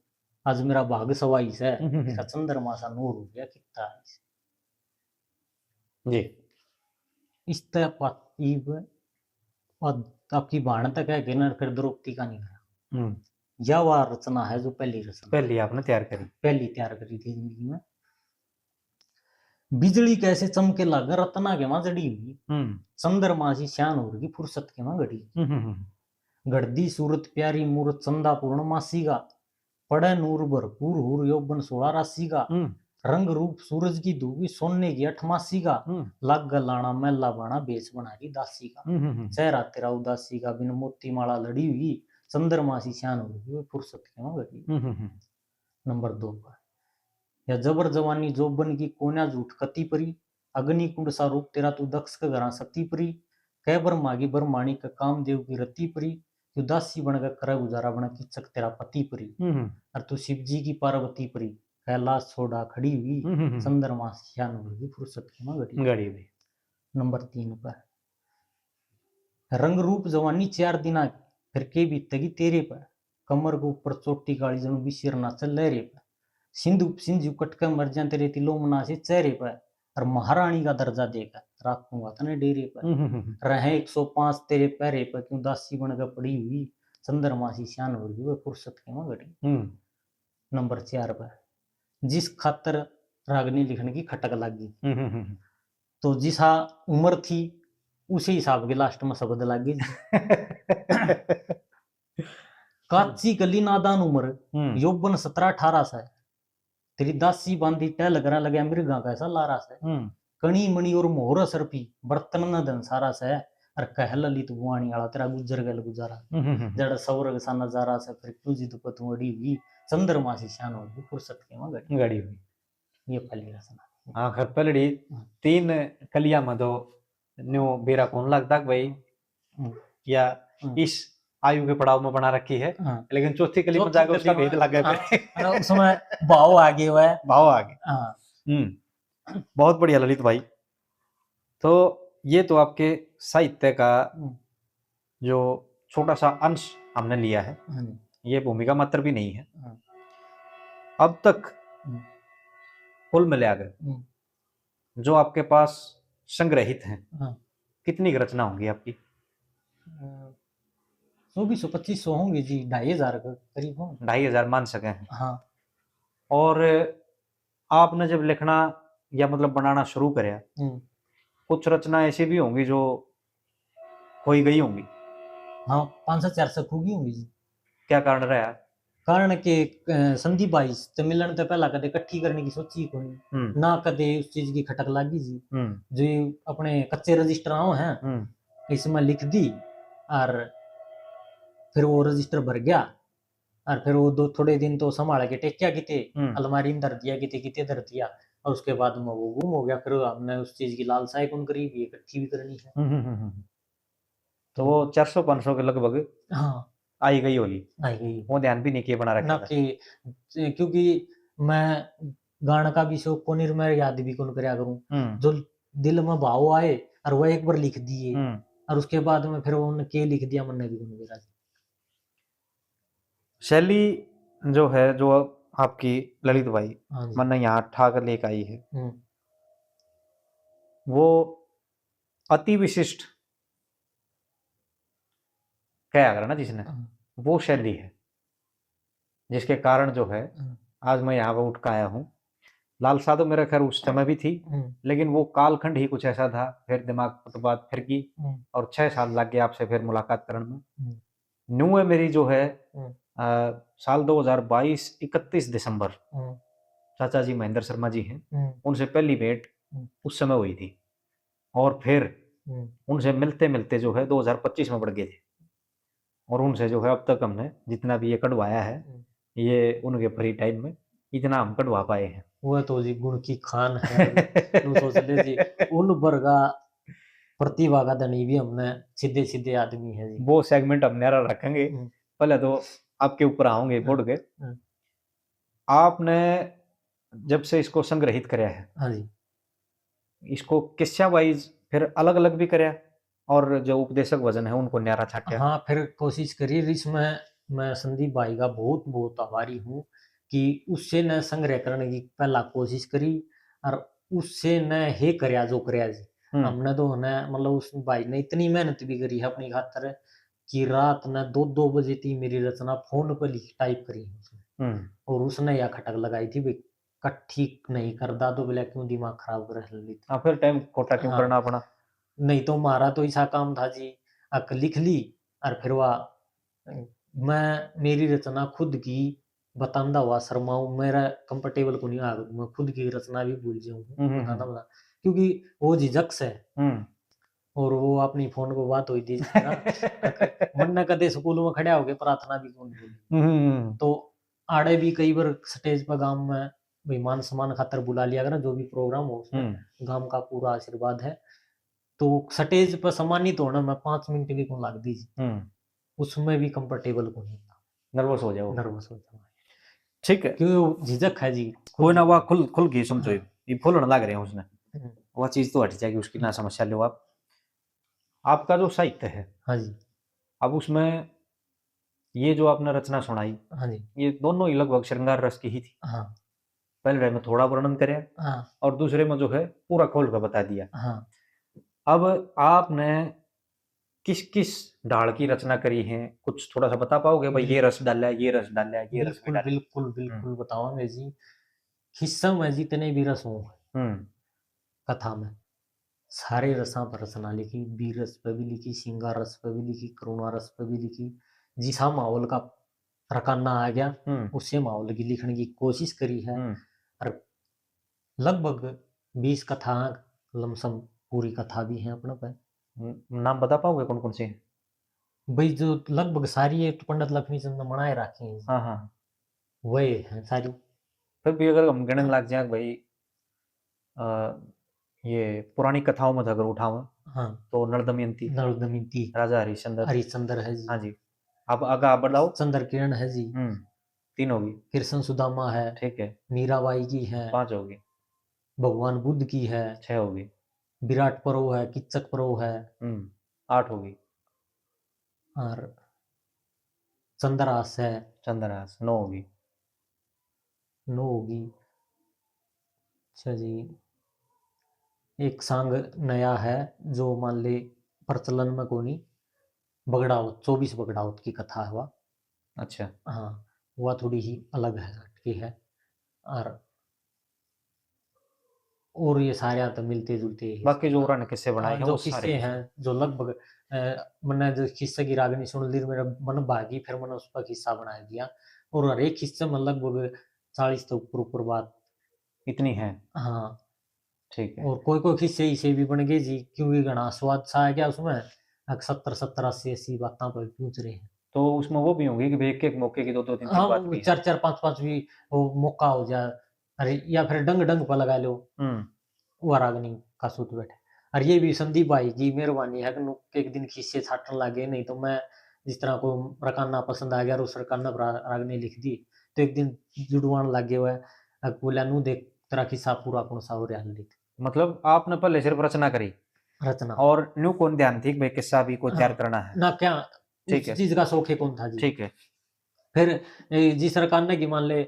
आज मेरा भाग सवाई से। हम्म, हम्म। इसका चंद्रमा सा नूर हो गया कित्ता आई से। जी। इस तरह पा-, इब, और आपकी भाण तक है कि ना, फिर द्रौपदी का नहीं करा। हम्म, या वह रचना है जो पहली रचना पहली आपने तैयार करी। पहली तैयार करी थी जिंदगी में। बिजली कैसे चमके लागे रत्ना के वहां जड़ी हुई, हम्म, चंद्रमा सी श्यान होर की फुर्सत के वहां घड़ी। हम्म, हम्म, हम्म। घड़दी सूरत प्यारी मूरत चंदा पूर्णमासी का, पड़े नूर भरपूर हूर यौवन सोलह राशि का। हम्म, रंग रूप सूरज की धूवी सोने की अठमासी का। हम्म, लाग लाना महला बाना भेष बना री दासी का। हम्म, हम्म, हम्म। चेहरा तेरा उदासी का बिन मोती माला लड़ी हुई, चंद्रमा सी श्यान होर की वो फुर्सत के वहां घड़ी। हम्म, हम्म, हम्म। नंबर दो पर, या जबर जवानी जोबन की कोन्या झूठ कती परी, अग्नि कुंड सा रूप तेरा तू दक्ष के घरां सती परी, कह ब्रह्मा की ब्रह्माणी के कामदेव की रति परी, तू दासी बन के करे गुजारा बन किचक तेरा पति परी। हम्म, हम्म। और तू शिव जी की पार्वती परी, कैलाश छोड़ा खड़ी हुई, हम्म, हम्म, हम्म। चंद्रमा सी श्यान होर की फुर्सत के वहां घड़ी। घड़ी हुई। नंबर तीन पर, रंग रूप जवानी चार दिना की, फिर के बीतेगी तेरे पर। कमर के ऊपर चोटी काली जणु बिसिर नाचे लहरे पर। सिंधु सिंधु कटके मर जा तेरे तिलोमना से चेहरे पर। और महारानी का दर्जा देकर राखूंगा तने डेरे पर। हम्म, हम्म, हम्म। रहे एक सौ पाँच तेरे पैरे पर, क्यों दासी बन के पड़ी हुई, चंद्रमा सी श्यान होर की वो फुर्सत के वहां घड़ी। हम्म, नंबर चार पर, जिस खातर रागनी लिखने की खटक लागी, हम्म, हम्म, हम्म। तो जिसा उम्र थी उसी हिसाब के लास्ट में शब्द लागे। काची कली नादान उम्र, हम्म। यौवन सत्रह अठारह से, तेरी दासी बांधी टहल करा लगे मृगा कैसा लारा से। हम्म, कणी मणि और मोहर सर्पी, बर्तन न धन सारा से। और कह ललित बुआणी आला तेरा गुजर गल गुजारा। हम्म, हम्म, हम्म। जड़ सौरग सा नजारा से, फिर क्यों जिद पर तू अड़ी हुई, चंद्रमा सी श्यान होर की फुर्सत के वहां घड़ी। घड़ी हुई। ये पहली रचना। हाँ, खैर पहली हाँ। तीन कलियां में तो न्यू बेरा कौन लगता कि भाई हम्म। या हम्म। इस आयु के पड़ाव में बना रखी है, हाँ। लेकिन चौथी कली में चौथी जाकर कली उसका में, भेद लग गया। हाँ, मतलब उसमें भाव आगे हुआ है। भाव आगे। हाँ। हम्म, बहुत बढ़िया ललित भाई। तो ये तो आपके साहित्य का हम्म। जो छोटा सा अंश हमने लिया है, हाँ जी। ये भूमिका मात्र भी नहीं है। हाँ। अब तक हम्म। कुल मिलाकर हम्म। जो आपके पास संग्रहित हैं, हाँ। कितनी रचना होंगी आपकी? अ, चौबीस सौ पच्चीस सौ होंगी जी, ढाई हजार के करीब होंगी। ढाई हजार मान सके हैं। हाँ। और आपने जब लिखना या मतलब बनाना शुरू करया, हम्म। कुछ रचना ऐसी भी होंगी जो खोई गई होंगी? हाँ, पाँच सौ चार सौ खो गई होंगी जी। क्या कारण रहा? कारण के, अ, संदीप भाई से मिलण ते पहला कदे इकट्ठी करने की सोची ही कोनी, हम्म, ना कदे उस चीज की खटक लागी जी। हम्म, जो ये अपने कच्चे रजिस्टर आओ हैं, हम्म, इसमें लिख दी और फिर वो रजिस्टर भर गया, और फिर वो दो, थोड़े दिन तो संभाल के टेक्या किते, हम्म। अलमारी में धर दिया किते, किते धर दिया, और उसके बाद में वो गुम हो गया। फिर हमने उस चीज की लालसा ही कौन करी, ये इकट्ठी भी करनी है। हम्म, हम्म, हम्म, हम्म। तो वो चार सौ पाँच सौ के लगभग हाँ, आई गई होगी, आई गई। वो ध्यान भी नहीं किए बना रखा ना था। कि, क्योंकि मैं गाने का भी शौक कोनी, मैं याद भी कौन करया करूँ। हम्म, जो दिल में भाव आए और वह एक बार लिख दिए, हम्म। और उसके बाद में फिर उनके लिख दिया, मन्ने भी कौन करा। शैली जो है, जो आपकी ललित भाई हाँ जी। मन्ने यहाँ ठाकर लेके आई है, हम्म, वो अति विशिष्ट कहा करा ना जिसने, हाँ, वो शैली है, जिसके कारण जो है हाँ, आज मैं यहाँ पर उठ के आया हूँ। लालसा तो मेरा खैर उस समय भी थी, हम्म, लेकिन वो कालखंड ही कुछ ऐसा था, फिर दिमाग पर बात फिर गई हम्म, और छह साल लग गए आपसे फिर मुलाकात करण में। हम्म, न्यू है मेरी जो है, हम्म। अ, साल दो हज़ार बाईस, इकतीस दिसंबर, हम्म, चाचा जी महेंद्र शर्मा जी हैं, हम्म, उनसे पहली भेंट हम्म। उस समय हुई थी। और फिर हम्म। उनसे मिलते मिलते जो है दो हज़ार पच्चीस में बढ़ गए थे। और उनसे जो है अब तक हमने जितना भी ये कढ़वाया है, हम्म। ये उनके फ्री टाइम में इतना हम कढ़वा पाए हैं। वो तो जी गुण की खान है। तू सोच ले जी, उन वर्गा प्रतिभा का धनी भी हमने सीधे सीधे आदमी है जी। वो सेगमेंट हम न्यारा रखेंगे। हम्म। पहले तो आपके ऊपर आओगे, हम्म। बोर्ड के। हम्म। आपने जब से इसको संग्रहित करया है, हाँ जी। इसको किस्सा वाइज फिर अलग अलग भी करया और जो उपदेशक भजन है उनको न्यारा छाट्या? हाँ, फिर कोशिश करी। इसमें मैं संदीप भाई का बहुत बहुत आभारी हूँ कि उससे न संग्रह करने की पहला कोशिश करी और उससे न हे करया जो करया जी। हम्म। हमने तो न, मतलब, उस भाई ने इतनी मेहनत भी करी है अपनी खातर कि रात ने दो दो बजे ती मेरी रचना फोन पर लिख, टाइप करी उसने। हम्म। और उसने या खटक लगाई थी, भाई, कट्ठी नहीं कर दा तो बोला, क्यों दिमाग खराब कर ले? हाँ, फिर टाइम खोटा क्यों हाँ। करना अपना? नहीं तो म्हारा तो ऐसा काम था जी, अक लिख ली और फिर वा, मैं, मेरी रचना खुद की बतांदा हुआ शर्माऊं, मेरा कंफर्टेबल को नहीं आ, मैं खुद की रचना भी भूल जाऊं, हम्म, हम्म, बतांदा हम्म। हुआ, क्योंकि वो झिझक से। हम्म। और वो अपनी फोन पे बात हुई थी ना, मन्ने कदे स्कूल में खड़ा होके प्रार्थना भी कौन बोली। हम्म, हम्म, हम्म। तो आड़े भी कई बार स्टेज पर गांव में भी मान सम्मान खातर बुला लिया करा, जो भी प्रोग्राम हो उसमें हम्म। गांव का पूरा आशीर्वाद है। तो स्टेज पर सम्मानित होने में पाँच मिनट भी कौन लगती जी, हम्म। उसमें भी कंफर्टेबल को नहीं था, नर्वस हो जाओ। नर्वस हो जाओ। ठीक है। क्यों झिझक है जी। कोई ना, वह खुल, खुल गई, समझो, हाँ। ये फूलने लग रहे हैं उसने, हम्म। वह चीज तो हट जाएगी उसकी, ना समस्या लो आप। आपका जो साहित्य है, हाँ जी। अब उसमें ये जो आपने रचना सुनाई, हाँ जी। ये दोनों ही लगभग श्रृंगार रस की ही थी। हाँ। पहले में थोड़ा वर्णन करया हाँ। और दूसरे में जो है पूरा खोल कर बता दिया। हाँ। अब आपने किस किस ढाल की रचना करी है, कुछ थोड़ा सा बता पाओगे भाई? ये रस डाला है, ये रस डाला है, ये रस भी बिल्कुल, डाला है। बिल्कुल, बिल्कुल बतावांगे जी। खिस्सा में जितने भी रस हों हम्म। कथा में, सारे रसां पर रचना लिखी, वीर रस पे भी लिखी, सिंगार रस पे भी लिखी, करुणा रस पे भी लिखी। जिसा माहौल का रकाना आ गया, हम्म। उसे माहौल की लिखने की कोशिश करी है। हम्म। और लगभग बीस कथा लमसम पूरी कथा भी है अपने पे। हम्म, नाम बता पाओगे कौन कौन से हैं? भाई, जो लगभग सारी है तो पंडित लक्ष्मी चंद ने बनाए रखी है, हाँ, हाँ। वही है सारी। फिर भी अगर हम गिणन लग जाए भाई, अ, ये पुरानी कथाओं में अगर उठाओ, हाँ। तो नल दमयंती, नल दमयंती, राजा हरिश्चंद्र। हरिश्चंद्र है जी। हाँ जी। अब आगे आप बढ़ाओ। चंद्र किरण है जी। हम्म, तीन होगी। कृष्ण सुदामा है। ठीक है। मीराबाई की है। पांच होगी। भगवान बुद्ध की है। छह होगी। विराट पर्व है, किच्चक पर्व है। हम्म, आठ होगी। और चंद्रहास है। चंद्रहास, नौ होगी। नौ होगी। अच्छा जी, एक सांग नया है जो मान ले प्रचलन में कोनी, बगड़ावत, चौबीस बगड़ावत की कथा है वह। अच्छा। हाँ, वह थोड़ी ही अलग है, हटके है। और, और ये सारे तो मिलते जुलते ही बाकी जो उन्होंने किस्से बनाए हाँ, हैं, जो वो सारे किस्से हैं, जो लगभग, अ, मैंने जो किस्से की रागनी सुन ली, मेरा मन भागी, फिर मैंने उस पर किस्सा बना दिया। और हर एक किस्से में लगभग चालीस तो ऊपर, ऊपर बात। इतनी है। हाँ। ठीक है। और कोई कोई किस्से इसे भी बन गए जी, क्योंकि घना स्वाद सा आ गया उसमें, अक सत्तर, सत्तर, अस्सी, अस्सी बातां पर पहुंच रहे हैं। तो उसमें वो भी होंगे कि भाई एक एक मौके की दो दो तीन तीन हाँ, बात वो भी है। चार चार पांच पांच भी वो मौका हो जा, अरे, या फिर डंग डंग पर लगा लो, हम्म। वो रागनी का सूत बैठे। और ये भी संदीप भाई की मेहरबानी है कि नु-, एक दिन खिस्से छाटन लागे, नहीं तो मैं जिस तरह को रकाना पसंद आ गया और उस रकाना पर रा-, रागनी लिख दी, तो एक दिन जुड़वान लागे हुए, अब बोला, "नू देख, तेरा खिस्सा पूरा कौन सा हो रहा है, लिख।" मतलब, आपने पहले सिर्फ रचना करी रचना। और न्यू कौन ध्यान थी कि भाई किस्सा भी कोई तैयार हाँ। करना है? ना क्या, ठीक उस है। चीज का शौक ही कौन था जी। ठीक है। फिर, ए, जिस रकाने की मान ले,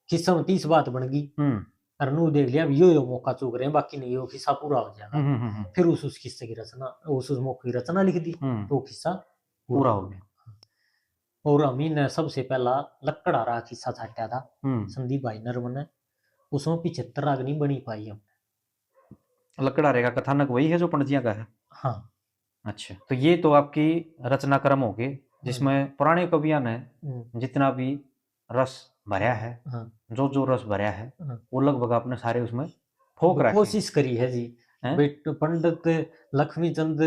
खिस्सा में तीस बात बन गई, हम्म। और नू देख लिया, अब यो, यो मौका चूक रहे हैं, बाकी नहीं, यो खिस्सा पूरा हो जाएगा। हम्म, हम्म, हम्म। फिर उस, उस खिस्से की रचना, उस, उस मौके की रचना लिख दी, हम्म। तो वो खिस्सा पूरा पूरा हो हो गया। गया। और हम ही ने सबसे पहला लकड़हारा खिस्सा छाटा था, हम्म। संदीप भाई नरम ने, उसमें पिछहत्तर रागनी बनी पाई हमने। लकड़हारे का कथानक वही है जो पंडतियां का है? हाँ। अच्छा, तो ये तो आपकी रचनाक्रम हो गए, जिसमें हाँ। पुराने कवियां ने हम्म। जितना भी रस भरया है, हाँ। जो जो रस भरया है, हाँ। वो लगभग आपने सारे उसमें फोक वो रखे। कोशिश करी है जी। हैं? बेट-, पंडित लक्ष्मी चंद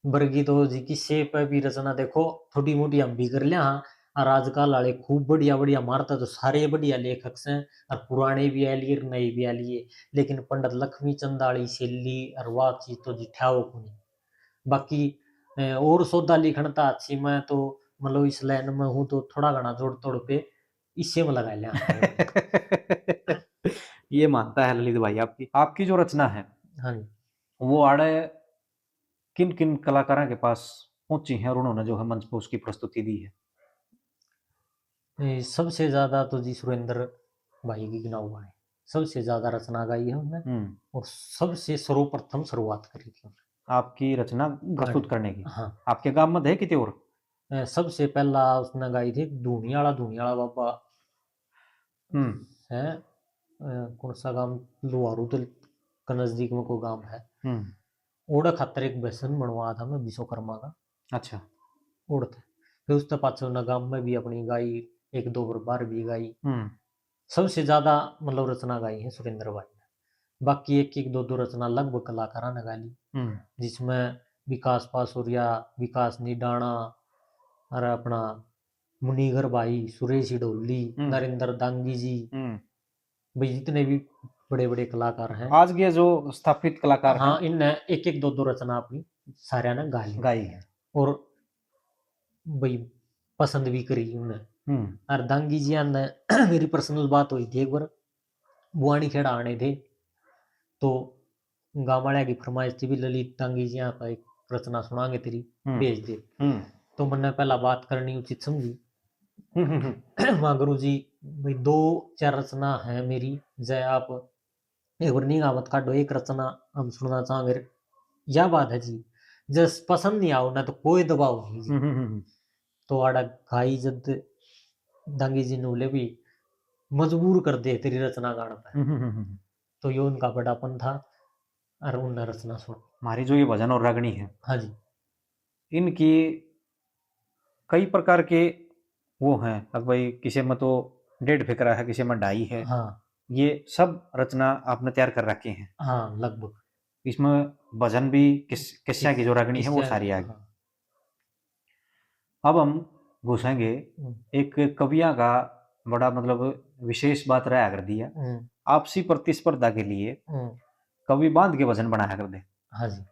वर्गी तो जी किस्से पे भी रचना देखो, थोड़ी मोटी हम भी कर लिया, हाँ। और आजकल वाले खूब बढ़िया बढ़िया, मारता तो सारे बढ़िया लेखक से, और पुराने भी आ लिए, नए भी आ लिए, लेकिन पंडित लक्ष्मी चंद वाली शैली और वाह चीज तो जी ठहरो कोनी। बाकी, अ, और सौदा लिखण ता अच्छी, मैं तो मतलब इस लाइन में हूँ, तो थोड़ा घना जोड़ तोड़ पे इसे में लगा लिया। ये मानता है ललित भाई आपकी, आपकी जो रचना है, हाँ जी। वो आड़े किन किन कलाकारों के पास पहुंची हैं और उन्होंने जो है मंच पर उसकी प्रस्तुति दी है? ए, सबसे ज्यादा तो जी सुरेंद्र भाई की गिनाऊ है, सबसे ज्यादा रचना गाई है उन्होंने। हम्म। और सबसे सर्वप्रथम शुरुआत करी थी उन्होंने। आपकी रचना प्रस्तुत गाने। करने की? हाँ। आपके गांव में थे कितने और? ए, सबसे पहला उसने गाई थी धूनी आला, धूनी आला बाबा हम्म। है, अ, कौन सा गांव, लुहारू तो के नजदीक में कोई गांव है। हम्म। ओड़े खातर एक भजन बनवाया था मैं विश्वकर्मा का। अच्छा। ओड़ थे। फिर उसके पाछे उन्हें गांव में भी अपनी गाई, एक दो बार बाहर भी गाई। हम्म। सबसे ज्यादा मतलब रचना गाई है सुरेंद्र भाई ने। बाकी एक एक दो दो रचना लगभग कलाकारां ने गा ली, हम्म। जिसमें विकास पासुरिया, विकास निडाणा और अपना मुनीगर भाई, सुरेश हिडोली, हम्म। नरेंद्र दांगी जी, हम्म। भाई जितने भी बड़े-बड़े कलाकार हैं। आज के जो स्थापित कलाकार हाँ, हैं। इनने एक-एक, दो-दो रचना अपनी सारियां ने गा ली। गाई है। और भाई पसंद भी करी उन्हें। हम्म। और दांगी जी ने मेरी personal बात हुई थी एक बार, बुआनी खेड़ा आने थे, तो गांव वाले की फरमाइश थी भी ललित दांगी जी का एक रचना सुनाएंगे तेरी, हम्म। भेज दे। हम्म। तो मैंने पहला बात करनी उचित समझी। हम्म, हम्म, हम्म। माँ गुरु जी, भाई दो चार रचना है मेरी, जय आप एक बार निगाह मत काटो, एक रचना हम सुनना चाहेंगे। या बात है जी, जस पसंद नहीं आओ ना तो कोई दबाव नहीं जी। हम्म, हम्म, हम्म। तो आड़ा गाई जद दांगी जी ने बोले भी मजबूर कर दे तेरी रचना गाने पे। हम्म, हम्म, हम्म, हम्म। तो यो उनका बड़ापन था और उनने रचना सुन। हमारी जो ये भजन और रागनी है, हाँ जी। इनकी कई प्रकार के वो हैं, अब भाई किसी में तो डेढ़ फिकरा है, किसी में ढाई है। हाँ। ये सब रचना आपने तैयार कर रखी हैं। हाँ, लगभग। इसमें भजन भी किस, किस्सा की जो रागनी है वो किस्सा सारी की, आ गई। हाँ। अब हम घुसेंगे हम्म। एक कविया का बड़ा मतलब विशेष बात रहा कर दिया। हम्म। आपसी प्रतिस्पर्धा के लिए हम्म। कवि बांध के भजन बनाया कर दे। हाँ जी।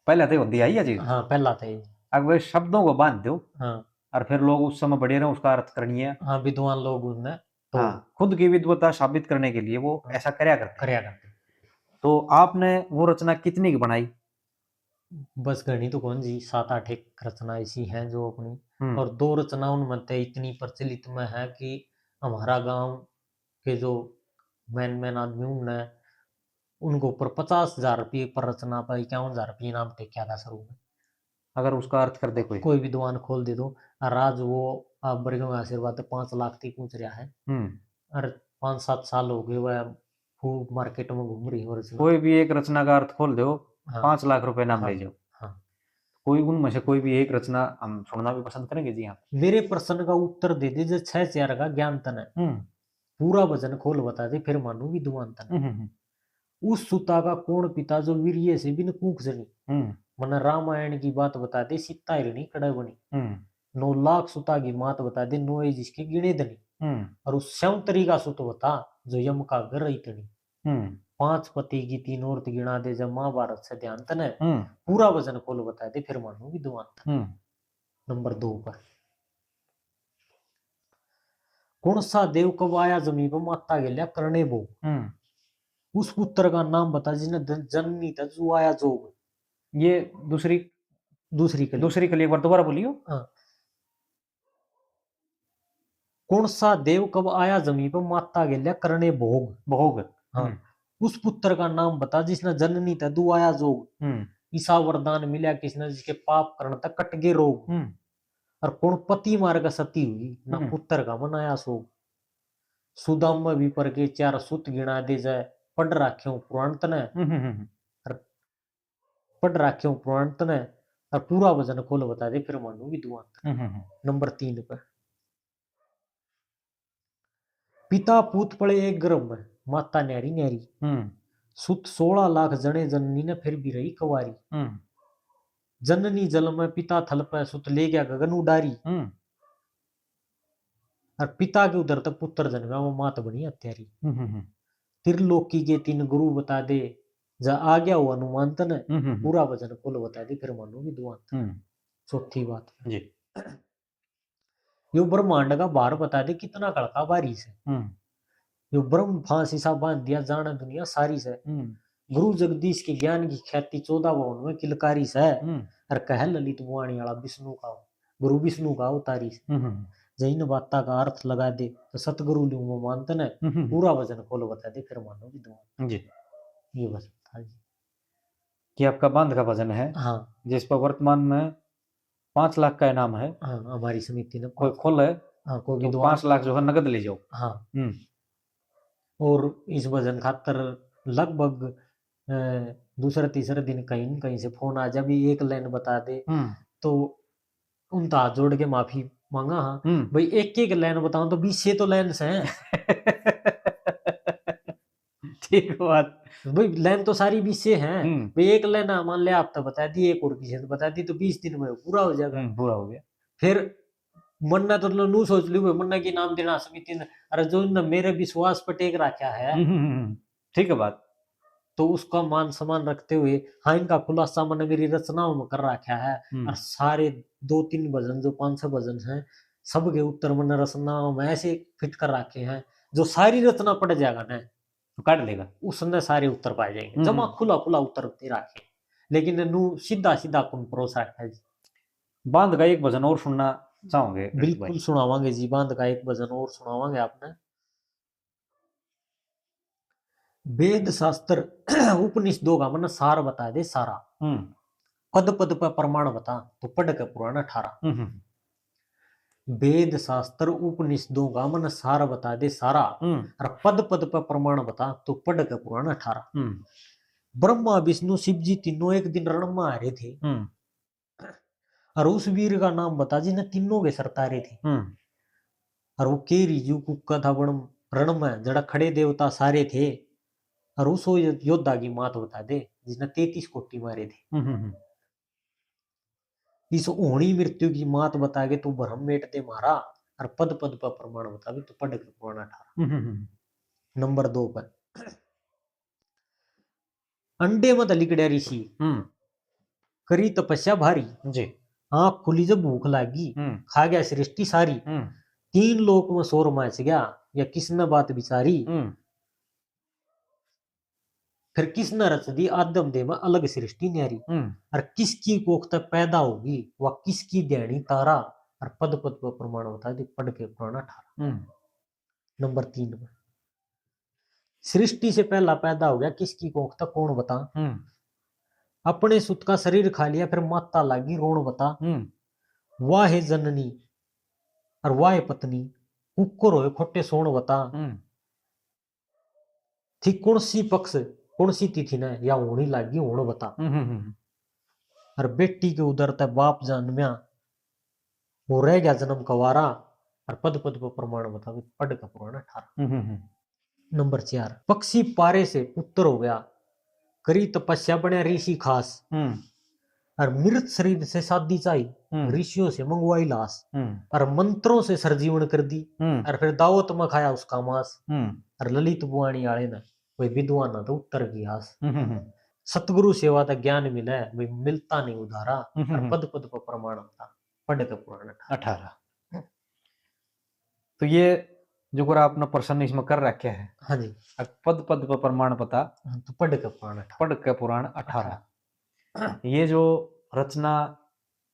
पहला तो होती आई है जी। हाँ, पहला तो ही। अगर शब्दों को बांध दो हाँ। और फिर लोग उस समय बड़े रहे, उसका अर्थ करनी है। हाँ, विद्वान लोग उनने तो हाँ, खुद की विद्वता साबित करने के लिए वो हाँ। ऐसा करया करते। करया करते। तो आपने वो रचना कितनी की बनाई? बस घणी तो कौन जी, सात आठ एक रचना ऐसी हैं जो अपनी, हम्म। और दो रचना उनमें ते इतनी प्रचलित में है कि हमारा गांव के जो मेन मेन आदमी उनने, उनके ऊपर पचास हजार रुपये पर रचना पर इक्यावन हजार रुपये इनाम टेक्या था शुरू में। अगर उसका अर्थ कर दे कोई। कोई भी दुकान खोल दे दो, और आज वो आप बरगे में आशीर्वाद पाँच लाख तक पहुंच रहा है। हम्म। और पाँच सात साल हो गए वह खूब मार्केट में घूम रही हो रचना। कोई भी एक रचना का अर्थ खोल दो, हाँ। पाँच लाख रुपए नाम हाँ, ले जाओ। हाँ। कोई उनमें से कोई भी एक रचना हम सुनना भी पसंद करेंगे जी। हाँ, मेरे प्रश्न का उत्तर दे दे जो छह चार का ज्ञान तने। हम्म। पूरा भजन खोल बता दे, फिर मानू विद्वान तने। हम्म, हम्म, हम्म। उस सुता का कौन पिता जो वीर्य से बिन कूख जनी। हम्म। मने रामायण की बात बता दे, सीता हिरणी कड़े बनी। हम्म। नौ लाख सुता की मात बता दे, नौ ही जिसके गिणे धनी। हम्म। और उस सैंतरी का सुत बता, जो यम का घर ही तनी। हम्म। पांच पति की तीन औरत गिणा दे, जब महाभारत से ध्यान तने। हम्म। पूरा भजन खोल बता दे, फिर मानू विद्वान तने। हम्म। नंबर दो पर, कौन सा देव कब आया जमी पर माता गेल्या करने भोग। हम्म। उस पुत्र का नाम बता, जिसने जन-, जननी तक जुआया जोग। ये दूसरी, दूसरी कली। दूसरी कली एक बार दोबारा बोलियो। हाँ। कौन सा देव कब आया जमी पे माता गेल्या करने भोग। भोग। हाँ। हम्म। उस पुत्र का नाम बता, जिसने जननी तै दुआया जोग। हम्म। इसा वरदान मिला किसने, जिसके पाप करण तक कट गए रोग। हम्म। और कौन पति मार का सती हुई, ना हम्म। पुत्र का मनाया सोग। सुदामा भी पर के चार सुत गिणा दे, जै पढ़ राख्यो पुराण तने। हम्म, हम्म, हम्म। और पढ़ राख्यो पुराण तने, और पूरा भजन खोल बता दे, फिर मानू विद्वान तने। हम्म, हम्म, हम्म। नंबर तीन पे, पिता पूत पले एक गर्भ में, माता न्यारी न्यारी। हम्म। सुत सोलह लाख जने जननी ने, फिर भी रही कुंवारी। हम्म। जननी जल में पिता थल पे, सुत ले गया गगन उडारी। हम्म। और पिता के उदर तक पुत्र जन्मा, वो मात बनी हत्यारी। हम्म, हम्म, हम्म। त्रिलोकी के तीन गुरु बता दे, जा आ गया हो हनुमान तने, हम्म, हम्म, हम्म। पूरा भजन खोल बता दे, फिर मानू विद्वान तने। हम्म। चौथी बात। जी। यो ब्रह्मांड का भार बता दे, कितना कड़का भारी से। हम्म। यो ब्रह्म फांसी सा बांध दिया, जाने दुनिया सारी से। हम्म। गुरु जगदीश के ज्ञान की ख्याति, चौदह भवन में किलकारी से। हम्म। और कह ललित मुआणी वाला विष्णु का, गुरु विष्णु का अवतारी से। हम्म, हम्म। जै इन बातां का अर्थ लगा दे, तो सतगुरु ल्यूं मैं मान तने, हम्म, हम्म। पूरा भजन खोल बता दे, फिर मानू विद्वान। जी। ये भजन था जी। कि आपका बांध का भजन है, हाँ। जिस पर वर्तमान में पाँच लाख का इनाम है। हाँ, हमारी समिति ने कोई पाँच खोले, हाँ, कोई तो विद्वान। पाँच लाख जो है नगद ले जाओ। हाँ। हम्म। और इस भजन खातर लगभग, अ, दूसरे तीसरे दिन कहीं न कहीं से फोन आ जा, भी एक लाइन बता दे। हम्म। तो उन तो हाथ जोड़ के माफी मांगा, हाँ। हम्म। भाई, एक एक लाइन बताऊं तो बीस से तो लाइन से हैं। ठीक बात। भाई, लाइन तो सारी बीस से हैं। हम्म। भाई, एक लाइन, हाँ, मान ले आप तो बता दी, एक और किसी ने बता दी, तो बीस दिन में पूरा हो जाएगा। हम्म, पूरा हो गया। फिर मन ने तो नू सोच लियो, भाई, मन ने की नाम देना समिति ने, अरे, जो इनने मेरे विश्वास पर टेक रखा है, हम्म, हम्म, हम्म। ठीक है बात। तो उसका मान सम्मान रखते हुए, हाँ, इनका खुलासा मैंने मेरी रचनाओं में कर रखा है। हम्म। और सारे दो तीन भजन, जो पाँच छह भजन हैं, सबके उत्तर मैंने रचनाओं में ऐसे फिट कर रखे हैं, जो सारी रचना पढ़ जाएगा ना, तो काट लेगा। उसने सारे उत्तर पाए जाएंगे। हम्म। जमा खुला खुला उत्तर दे रखे, लेकिन नू सीधा सीधा कौन परोस रखा है जी। बांध का एक भजन और सुनना चाहोगे, बिल्कुल भाई? सुनावांगे जी, बांध का एक भजन और सुनावांगे आपने। वेद शास्त्र उपनिषदों का मन सार बता दे सारा। हम्म। पद पद पे प्रमाण बता, तो पढ़ के पुराण अठारह। हम्म, हम्म। वेद शास्त्र उपनिषदों का मन सार बता दे सारा। हम्म। और पद पद पे प्रमाण बता, तो पढ़ के पुराण अठारह। हम्म। ब्रह्मा विष्णु शिव जी तीनों एक दिन रण में आ रहे थे। हम्म। और उस वीर का नाम बता, जिसने तीनों के सर तारे थे। हम्म। और वो केरी जू कुक्का था बण रण में, जड़ा खड़े देवता सारे थे। और उस यो-, योद्धा की मात बता दे, जिसने तैंतीस कोटी मारे थे। हम्म, हम्म, हम्म। इस होनी मृत्यु की मात बता के तू भरम मेट दे म्हारा, और पद पद पर प्रमाण बता दे, तू पढ़ के पुराण अठारह। हम्म, हम्म, हम्म। नंबर दो पर, अंडे में तो लिकड़या ऋषि, हम्म। करी तपस्या भारी। जी। आँख खुली जब भूख लागी, हम्म। खा गया सृष्टि सारी। हम्म। तीन लोक में शोर मच गया, या किसने बात बिचारी? हम्म। फिर किसने रच दी आदम दे में अलग सृष्टि न्यारी? हम्म। और किसकी कोख तक पैदा होगी, वह किसकी ध्यानी तारा? और पद पद पर प्रमाण बता दे, पढ़ के पुराण अठारह। हम्म। नंबर तीन पर, सृष्टि से पहला पैदा हो गया, किसकी कोख तक कौन बता? हम्म। अपने सुत का शरीर खा लिया, फिर माता लागी रोण बता। हम्म। वाह हे जननी और वाह हे पत्नी, कुकर होए खोटे सोण बता। हम्म। थी कौन सी पक्ष, कौन सी तिथि ने या होनी लागी होण बता। हम्म, हम्म, हम्म। और बेटी के उदर तै बाप जन्मया, वो रह गया जन्म कवारा, और पद पद पर प्रमाण बता दे, पढ़ के पुराण अठारह। हम्म, हम्म, हम्म। नंबर चार, पक्षी पारे से पुत्र हो गया, करी तपस्या बण्या ऋषि खास। हम्म। और मृत शरीर से शादी चाही, हम्म। ऋषियों से मंगवाई लाश, हम्म। और मंत्रों से सरजीवन कर दी, हम्म। और फिर दावत में खाया उसका मांस, हम्म। और ललित बुआणी आले ने, भाई, विद्वान तो उत्तर की आस। हम्म, हम्म, हम्म। सतगुरु सेवा तै ज्ञान मिले, भाई, मिलता नहीं उधारा, हम्म, हम्म, और हम्म। पद पद पर प्रमाण होता, पढ़ के पुराण अठारह। अठारह। तो ये जो कर आपने प्रश्न इसमें कर रखे है, हाँ जी। अब पद पद पर प्रमाण पता, हाँ, तो पढ़ के पुराण अठारह। पढ़ के पुराण अठारह। अठारह। ये जो रचना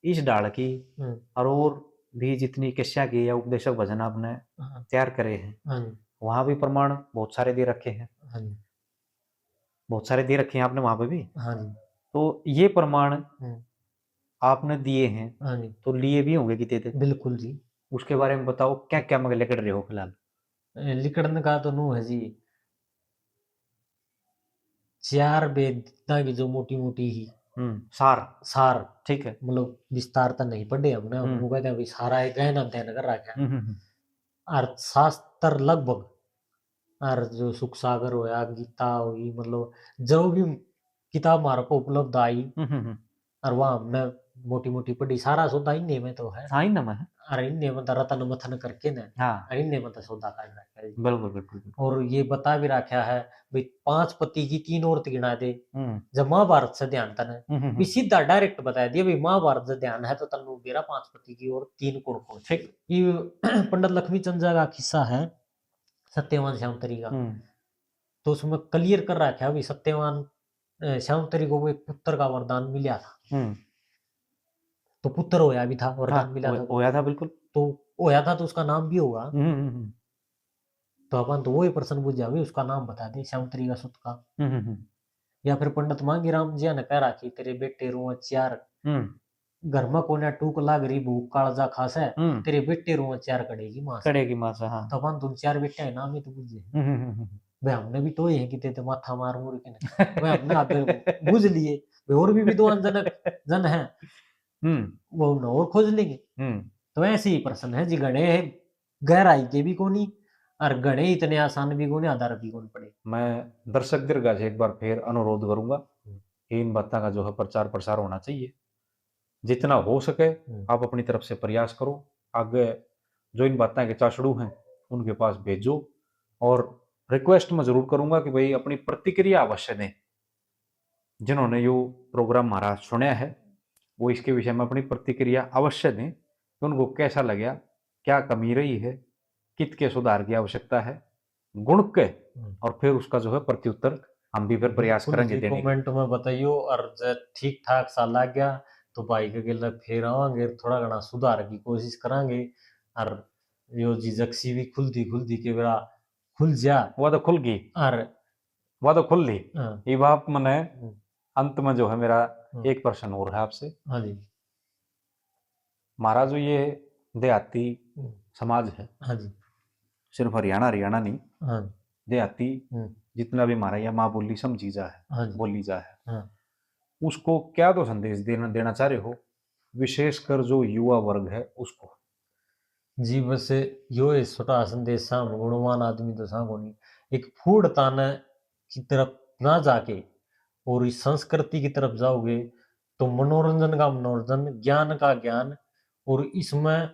इस डाल की हम्म। और, और भी जितनी कश्या की या उपदेशक भजन आपने हाँ। तैयार करे हैं, हाँ जी। वहाँ भी प्रमाण बहुत सारे दे रखे हैं। हाँ जी। बहुत सारे दे रखे हैं आपने वहाँ पे भी। हाँ जी। तो ये प्रमाण हम्म। आपने दिए हैं, हाँ जी। तो लिए भी होंगे कितने थे? बिल्कुल जी। उसके बारे में बताओ, क्या क्या मगर लिकड़ रहे हो फिलहाल? ए, लिकड़न का तो नू है जी, चार वेदां की जो मोटी मोटी ही हम्म, सार। सार, ठीक है। मतलब, विस्तार तो नहीं पढ़े हमने, हम्म। हम कहते हैं भाई, सारा एक गहन अध्ययन कर रखा है। हम्म, हम्म, हम्म। और शास्त्र लगभग, और जो सुख सागर होया, गीता होगी, मतलब, जो भी किताब मारे को उपलब्ध आई, हम्म, हम्म, हम्म। और वहाँ हमने मोटी मोटी पढ़ी, सारा सौदा इन्ने में तो है। हाँ, इन्ने में है। और इन्ने में तो रतन मथन करके ना, हाँ। और इन्ने में तो सौदा काट रखा है। बिल्कुल, बिल्कुल, बिल्कुल। और ये बता भी रखा है, भाई, पांच पति की तीन औरत गिना दे। हम्म। जब महाभारत से ध्यान तने, हम्म, हम्म, भी हम्म। सीधा direct बता दिया, भाई, महाभारत से ध्यान है तो तन्नू बेरा पांच पति की और तीन कौन कौन सी। ठीक। ये पंडित लक्ष्मी चंद झा का किस्सा है, सत्यवान श्यामतरी का। हम्म। तो उसमें clear कर रखा है, भाई, सत्यवान, अ, श्यामतरी को वो एक पुत्र का वरदान मिला था। हम्म। तो पुत्र होया भी था, वरदान हाँ, मिला हो-, था। होया था, बिल्कुल। तो होया था तो उसका नाम भी होगा। हम्म, हम्म, हम्म। तो अपन तो वही प्रश्न बुझा भी, उसका नाम बता दे, श्यामतरी का सुत का। हम्म, हम्म, हम्म। या फिर पंडित मांगीराम जी ने कह रखी, "तेरे बेटे रोवे चार, हम्म। घर में कोन्या टूक लाग रही, भूख कालजा खासे, हम्म। तेरे बेटे रोवे चार, कड़े की मां से।" कड़े की मां से, हाँ। तो अपन तुम चार बेटे हैं, नाम ही तो बुझे। हम्म, हम्म, हम्म, हम्म। भाई, हमने भी टोए हैं किते तो माथा मार मुर के ना। भाई, हमने आगे बुझ लिए, भाई, और भी विद्वान जनक जन हैं, हम्म। वो हमने और खोज लेंगे। हम्म। तो ऐसे ही प्रश्न है जी, घणे गहराई के भी कोनी, और घणे इतने आसान भी कोनी, आधार भी कोनी पड़े। मैं दर्शक दीर्घा से एक बार फिर अनुरोध करूंगा हम्म। कि इन बातों का जो है प्रचार प्रसार होना चाहिए, जितना हो सके हम्म। आप अपनी तरफ से प्रयास करो। आगे जो इन बातों के चाशड़ू हैं, उनके पास भेजो, और request मैं जरूर करूंगा कि भाई, अपनी प्रतिक्रिया अवश्य दें। जिन्होंने यो program हमारा सुनया है, वो इसके विषय में अपनी प्रतिक्रिया अवश्य दें कि उनको कैसा लग्या, क्या कमी रही है, कित के सुधार की आवश्यकता है, गुण के, हम्म। और फिर उसका जो है प्रत्युत्तर हम भी फिर प्रयास बिल्कुल करेंगे जी, देने की। Comment में बताइयो, और जे ठीक ठाक सा लग गया तो भाई के गेले फिर आवांगे, थोड़ा घणा सुधार की कोशिश करांगे। और यो झिझक सी भी खुलती खुलती के बेरा खुल जा। वो तो खुल गई। और वो तो खुल ली। हाँ। ये बात मने हम्म। अंत में जो है मेरा हम्म। एक प्रश्न और है आपसे। हाँ जी। हमारा जो ये देहाती हम्म। समाज है, हाँ जी। सिर्फ हरियाणा, हरियाणा नहीं, हाँ। देहाती हम्म। जितना भी हमारा यह माँ बोली समझी जा है, हाँ जी। बोली जा है, हाँ। उसको क्या तो संदेश देना, देना चाह रहे हो, विशेषकर जो युवा वर्ग है उसको? जी, बस यो है छोटा संदेश सा, गुणवान आदमी तो सा कोनी, एक फूडता न की तरफ ना जाके और इस संस्कृति की तरफ जाओगे तो मनोरंजन का मनोरंजन, ज्ञान का ज्ञान, और इसमें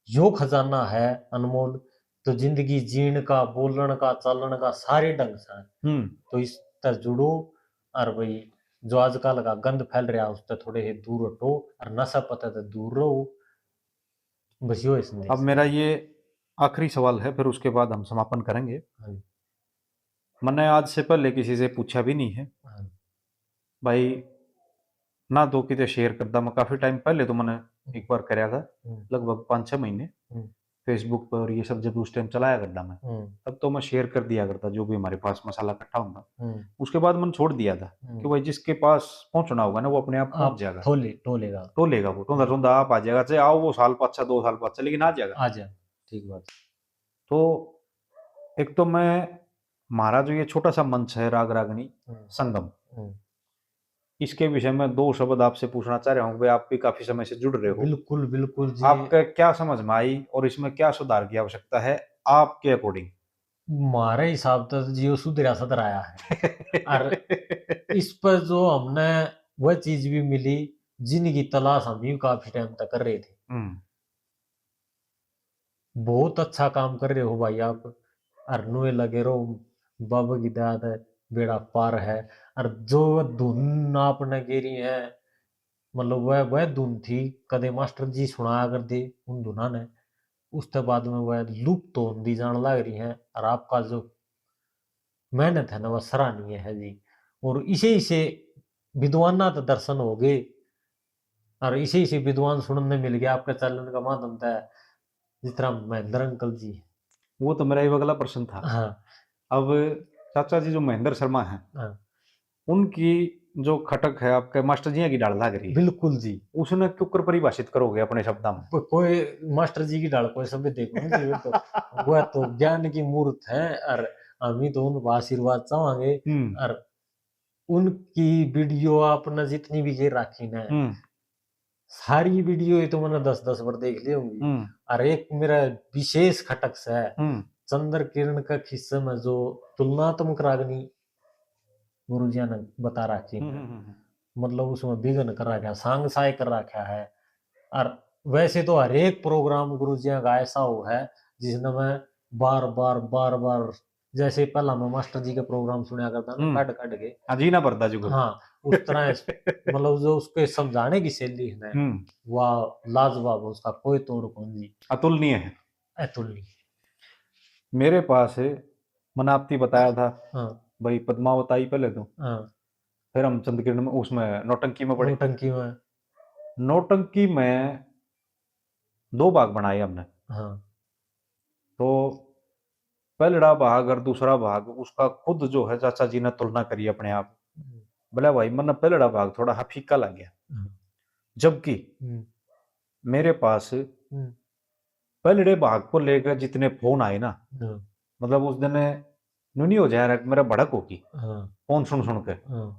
जो खजाना है अनमोल, तो जिंदगी जीण का, बोलण का, चालण का सारे ढंग से। हम्म। तो इस तर जुड़ो, और भाई जो आजकल का गंद फैल रहा उससे थोड़े से दूर हटो, और नशा पता से दूर रहो। बस यो है संदेश। अब मेरा ये आखिरी सवाल है, फिर उसके बाद हम समापन करेंगे। हाँ जी। मैंने आज से पहले किसी से पूछा भी नहीं है। हाँ जी। भाई, ना तो किते share करता, मैं काफी time पहले तो मैंने हम्म। एक बार करया था, हम्म। लगभग पाँच छह महीने। हम्म। Facebook पर ये सब जब उस time चलाया करता मैं, हम्म। तब तो मैं share कर दिया करता जो भी हमारे पास मसाला इकट्ठा होता। हम्म। उसके बाद मैंने छोड़ दिया था हम्म। कि भाई जिसके पास पहुंचना होगा ना वो अपने आप पहुंच आप जाएगा। टोले, टोलेगा। टोलेगा वो, टोंदा हम्म। टोंदा आप आ जाएगा, चाहे आओ वो साल पाछा, दो साल पाछा, लेकिन आ जाएगा। आ जाएगा, ठीक बात। तो एक तो मैं, हमारा जो ये छोटा सा मंच है राग रागनी हम्म। संगम, हम्म। इसके विषय में दो शब्द आपसे पूछना चाह रहा हूँ कि आप भी काफी समय से जुड़ रहे हो। बिल्कुल, बिल्कुल जी। आपका क्या समझ में आई और इसमें क्या सुधार की आवश्यकता है आपके according? हमारे हिसाब से जी वो सुधरा सधरा आया है। और इस पर जो हमने वह चीज भी मिली जिनकी तलाश हम भी काफी टाइम तक कर रहे थे। हम्म। बहुत अच्छा काम कर रहे हो भाई आप, और नुए लगे रहो, बाबा की दया है, बेड़ा पार है। और जो धुन आपने गेरी है, मतलब वह, वह धुन थी, कदे मास्टर जी सुनाया कर दे उन धुना ने, उसके बाद में वह लुप्त होती जान लग रही है। और आपका जो मेहनत है ना, वह सराहनीय है जी। और इसे, इसे विद्वाना तो दर्शन हो गए, और इसे, इसे विद्वान सुनने मिल गया आपके चैनल का माध्यम से, जिस तरह महेंद्र अंकल जी। वो तो मेरा एक अगला प्रश्न था। हाँ। अब चाचा जी जो महेंद्र शर्मा हैं, हाँ। उनकी जो खटक है आपके मास्टर जी की ढाल लाग रही है, बिल्कुल जी। उसने क्यों कर परिभाषित करोगे अपने शब्दां में? को-, कोई मास्टर जी की ढाल कोई शब्द देखो ना जी, वो तो, वह तो ज्ञान की मूर्त है, और हम ही तो उनको आशीर्वाद चाहेंगे। हम्म। और उनकी वीडियो आपने जितनी भी ये राखी ना, हम्म। सारी वीडियो ये तो मैंने दस दस बार देख ली होंगी। हम्म। और एक मेरा विशेष खटक से हम्म। चंद्र किरण का खिस्से में जो तुलनात्मक रागनी गुरुजियां ने बता रखी है। हम्म, हम्म, हम्म। मतलब उसमें विघ्न कर रखा है, सांग साय कर रखा है। और वैसे तो हर एक प्रोग्राम गुरुजियां का ऐसा हो है जिसने मैं बार बार, बार बार, जैसे पहला मैं मास्टर जी के प्रोग्राम सुनया करता ना, हम्म। काट काट के। हाँ जी, ना भरदा जी को। हाँ, उस तरह इस-, मतलब जो उसके समझाने की शैली है ना, हम्म। वाह, लाजवाब है, उसका कोई तोड़ कौन जी। अतुलनीय है। अतुलनीय। मेरे पास मनापती बताया था, हाँ। भाई पद्मावत आई पहले तो, हाँ। फिर हम चंद्रकिरण में, उसमें नौटंकी में पड़े। नौटंकी में। नौटंकी में दो भाग बनाए हमने। हाँ। तो पहलड़ा भाग और दूसरा भाग, उसका खुद जो है चाचा जी ने तुलना करी अपने आप। हम्म। बोला, "भाई, मन्ने पहलड़ा भाग थोड़ा हा फीका लग गया।" हम्म। जबकि हम्म। मेरे पास हम्म। पहलड़े भाग को लेकर जितने फोन आए ना, हम्म। मतलब, उस दिन न्यू नहीं हो जाए, मेरा भड़क होगी। हाँ। फोन सुन सुन के। हाँ।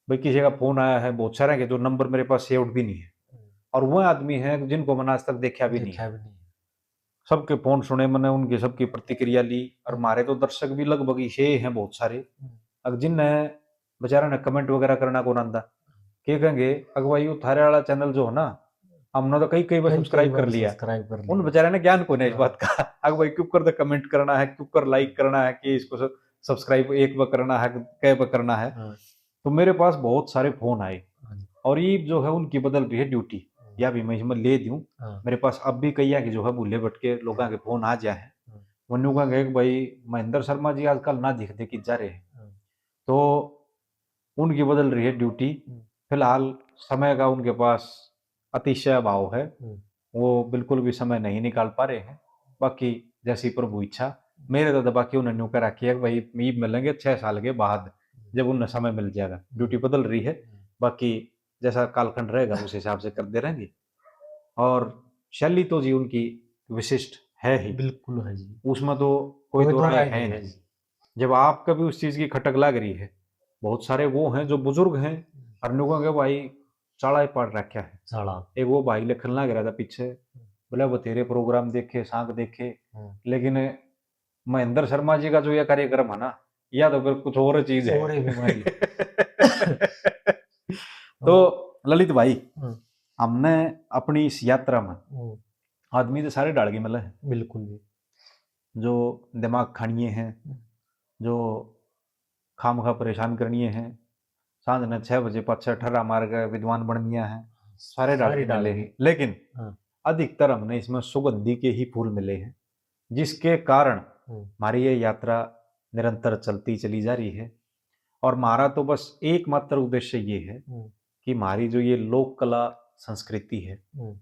भाई, किसी का फोन आया है, बहुत सारे के जो नंबर मेरे पास सेव्ड भी नहीं है। हम्म। और वह आदमी है जिनको मैंने आज तक देखा भी नहीं देखा है। भी नहीं है। सबके फोन सुने मैंने, उनकी सबकी प्रतिक्रिया ली, और हमारे तो दर्शक भी लगभग इसे हैं बहुत सारे। हम्म। अब जिनने बेचारा ने कमेंट वगैरह करना को आंदा, के कहेंगे, "अग भाई, वो थारे वाला चैनल जो है ना, हमने तो कई, कई बार कई, सब्सक्राइब कई कर बार लिया।" सब्सक्राइब कर उन लिया। बेचारे ने ज्ञान को नहीं इस हाँ। बात का। अग भाई, क्यों कर द कमेंट करना है, क्यों कर लाइक करना है, कि इसको स-, सब्सक्राइब एक बार करना है, कै बार करना है। हाँ। तो मेरे पास बहुत सारे फोन आए। हाँ जी। और ये जो है उनकी बदल रही है ड्यूटी, हाँ। या भी मैं इसमें ले दूं। हाँ। मेरे पास अब भी कई है कि जो है भूले भटके लोगों के फोन आ जाए हैं। हाँ। वो न्यू कहेंगे कि भाई महेंद्र शर्मा जी आजकल ना दिखते कि जा रहे हैं। हाँ। तो उनकी बदल रही है ड्यूटी। हम्म। फिलहाल समय का उनके पास अतिशय अभाव है, हम्म। वो बिल्कुल भी समय नहीं निकाल पा रहे हैं। बाकी जैसी प्रभु इच्छा, मेरे तो दबा के उन्हें न्यू कर रखी है कि भाई ईब मिलेंगे छह साल के बाद, हम्म। जब उन्हें समय मिल जाएगा। ड्यूटी बदल रही है, हम्म। बाकी जैसा कालखंड रहेगा उस हिसाब से करते रहेंगे। और शैली तो जी उनकी विशिष्ट है ही, बिल्कुल है जी। उसमें तो कोई कोई दो दो राय राय है नहीं नहीं। है जी। जब आपका भी उस चीज की खटक लग रही है, बहुत सारे वो हैं जो बुजुर्ग हैं, हम्म। और न्यू कहेंगे भाई चाला ही पाड़ रखा है। चाला। एक वो भाई लिखन लग रहा था पीछे, हम्म। बोले बतेरे प्रोग्राम देखे, सांग देखे, हम्म। लेकिन महेंद्र शर्मा जी का जो यह कार्यक्रम है ना, या तो फिर कुछ और चीज है। और ही बीमारी। तो ललित भाई, हम्म। हमने अपनी इस यात्रा में हम्म। आदमी तो सारे ढाल के मिले हैं। बिल्कुल जी। जो दिमाग खानिए हैं, हम्म। जो खामखा परेशान करनिए हैं, सांझ ने छह बजे पाछे ठर्रा मार के विद्वान बननिया हैं, सारे ढाल सारे के ढाल मिले के। हैं। लेकिन हाँ। अधिकतर हमने इसमें सुगंधी के ही फूल मिले हैं, जिसके कारण हम्म। हमारी ये यात्रा निरंतर चलती चली जा रही है। और हमारा तो बस एकमात्र उद्देश्य ये है हम्म। कि हमारी जो ये लोक कला संस्कृति है, हम्म।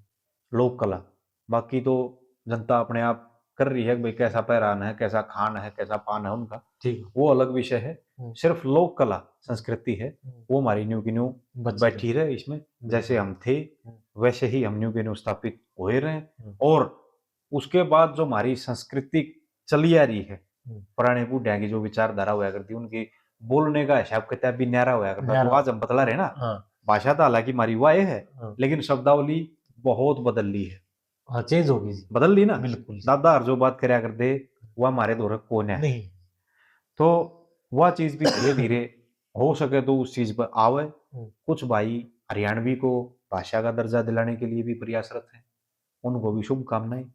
लोक कला, बाकी तो जनता अपने आप कर रही है कि भाई कैसा पहरान है, कैसा खान है, कैसा पान है उनका, ठीक। वो अलग विषय है। हम्म। सिर्फ लोक कला संस्कृति है, हम्म। वो हमारी न्यू की न्यू बची बैठी रहे। रहे इसमें, हम्म। जैसे हम थे, हम्म। वैसे ही हम न्यू के न्यू स्थापित हो रहे हैं। हम्म। और उसके बाद जो हमारी संस्कृति चली आ रही है, हम्म। पुराने बूढ़िया की जो विचारधारा हुआ करती, उनके बोलने का हिसाब किताब भी न्यारा हुआ करता। न्यारा। तो आज हम बतला रहे ना, हाँ। भाषा तो हालांकि हमारी वही है, हाँ। लेकिन शब्दावली बहुत बदल ली है। हाँ, चेंज हो गई जी। बदल ली ना? बिल्कुल जी। दादा हर जो बात करया करते, वह हमारे दौर को नहीं। नहीं। तो वह चीज भी धीरे धीरे हो सके तो उस चीज पर आवे। हम्म। कुछ भाई हरियाणवी को, भाषा का दर्जा दिलाने के लिए भी प्रयासरत हैं, उनको भी शुभकामनाएं।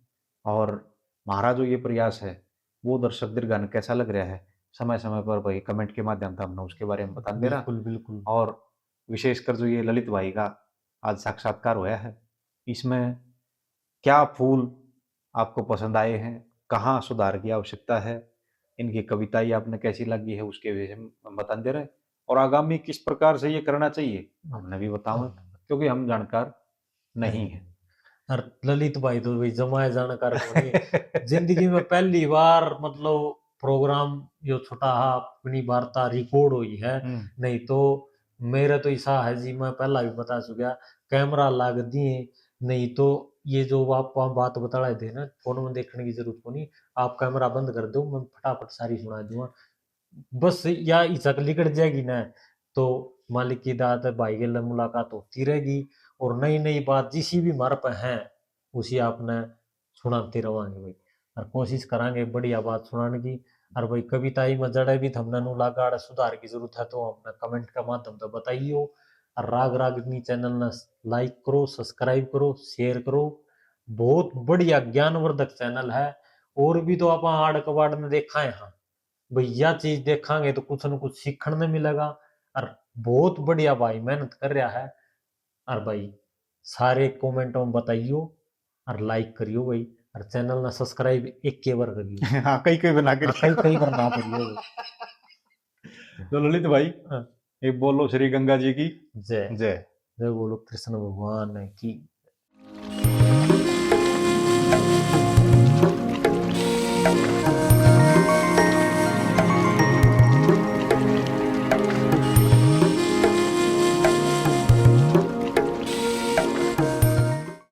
और हमारा जो ये प्रयास है, वो दर्शक दीर्घा ने कैसा लग रहा है, समय समय पर भाई कमेंट के माध्यम से हमने उसके बारे में बताते रहा। बिल्कुल, बिल्कुल। और विशेषकर जो ये ललित भाई का आज साक्षात्कार होया है, इसमें क्या फूल आपको पसंद आए हैं, कहाँ सुधार की आवश्यकता है, इनकी कविताएं आपने कैसी लगी है, उसके विषय में बताते रहे। और आगामी किस प्रकार से ये करना चाहिए, हमने भी बताओ, क्योंकि हम जानकार नहीं है। और ललित भाई तो भाई जमाए जानकार कोनी। जिंदगी में पहली बार, मतलब, प्रोग्राम यो छोटा हा, अपनी वार्ता रिकॉर्ड हुई है। हम्म। नहीं तो मेरा तो ऐसा है जी, मैं पहला भी बता चुका, कैमरा लाग दिए, नहीं तो ये जो आप बात बताए थे ना, फोन में देखने की जरूरत कोनी, आप कैमरा बंद कर दो, मैं फटाफट सारी सुना दूंगा। बस या हिचक लिकड़ जाएगी ना, तो मालिक की दात है, भाई गेल मुलाकात होती रहेगी। और नई नई बात जिसी भी मार पे है, उसी आपने सुनाते रवांगे भाई। और कोशिश करांगे बढ़िया बात सुनाने की। और भाई, कविताई में जड़े भी थमने नु लागा, अड़े सुधार की जरूरत है, तो हमने कमेंट के माध्यम से बताइयो। और राग रागनी चैनल ने लाइक करो, सब्सक्राइब करो, शेयर करो। बहुत बढ़िया ज्ञानवर्धक चैनल है। और भी तो आप आड़ कबाड़ ने देखा है, हाँ भाई, या चीज देखांगे तो कुछ न कुछ सीखण ने मिलेगा। और बहुत बढ़िया भाई मेहनत कर रहा है। और भाई, सारे कमेंट में बताइयो और लाइक करियो भाई, और चैनल ना सब्सक्राइब एक के बार करियो। हाँ, कई कई बना के हाँ, कई कई बार ना करियो। तो ललित भाई, हाँ। ये बोलो श्री गंगा जी की जय। जय। जय बोलो कृष्ण भगवान की।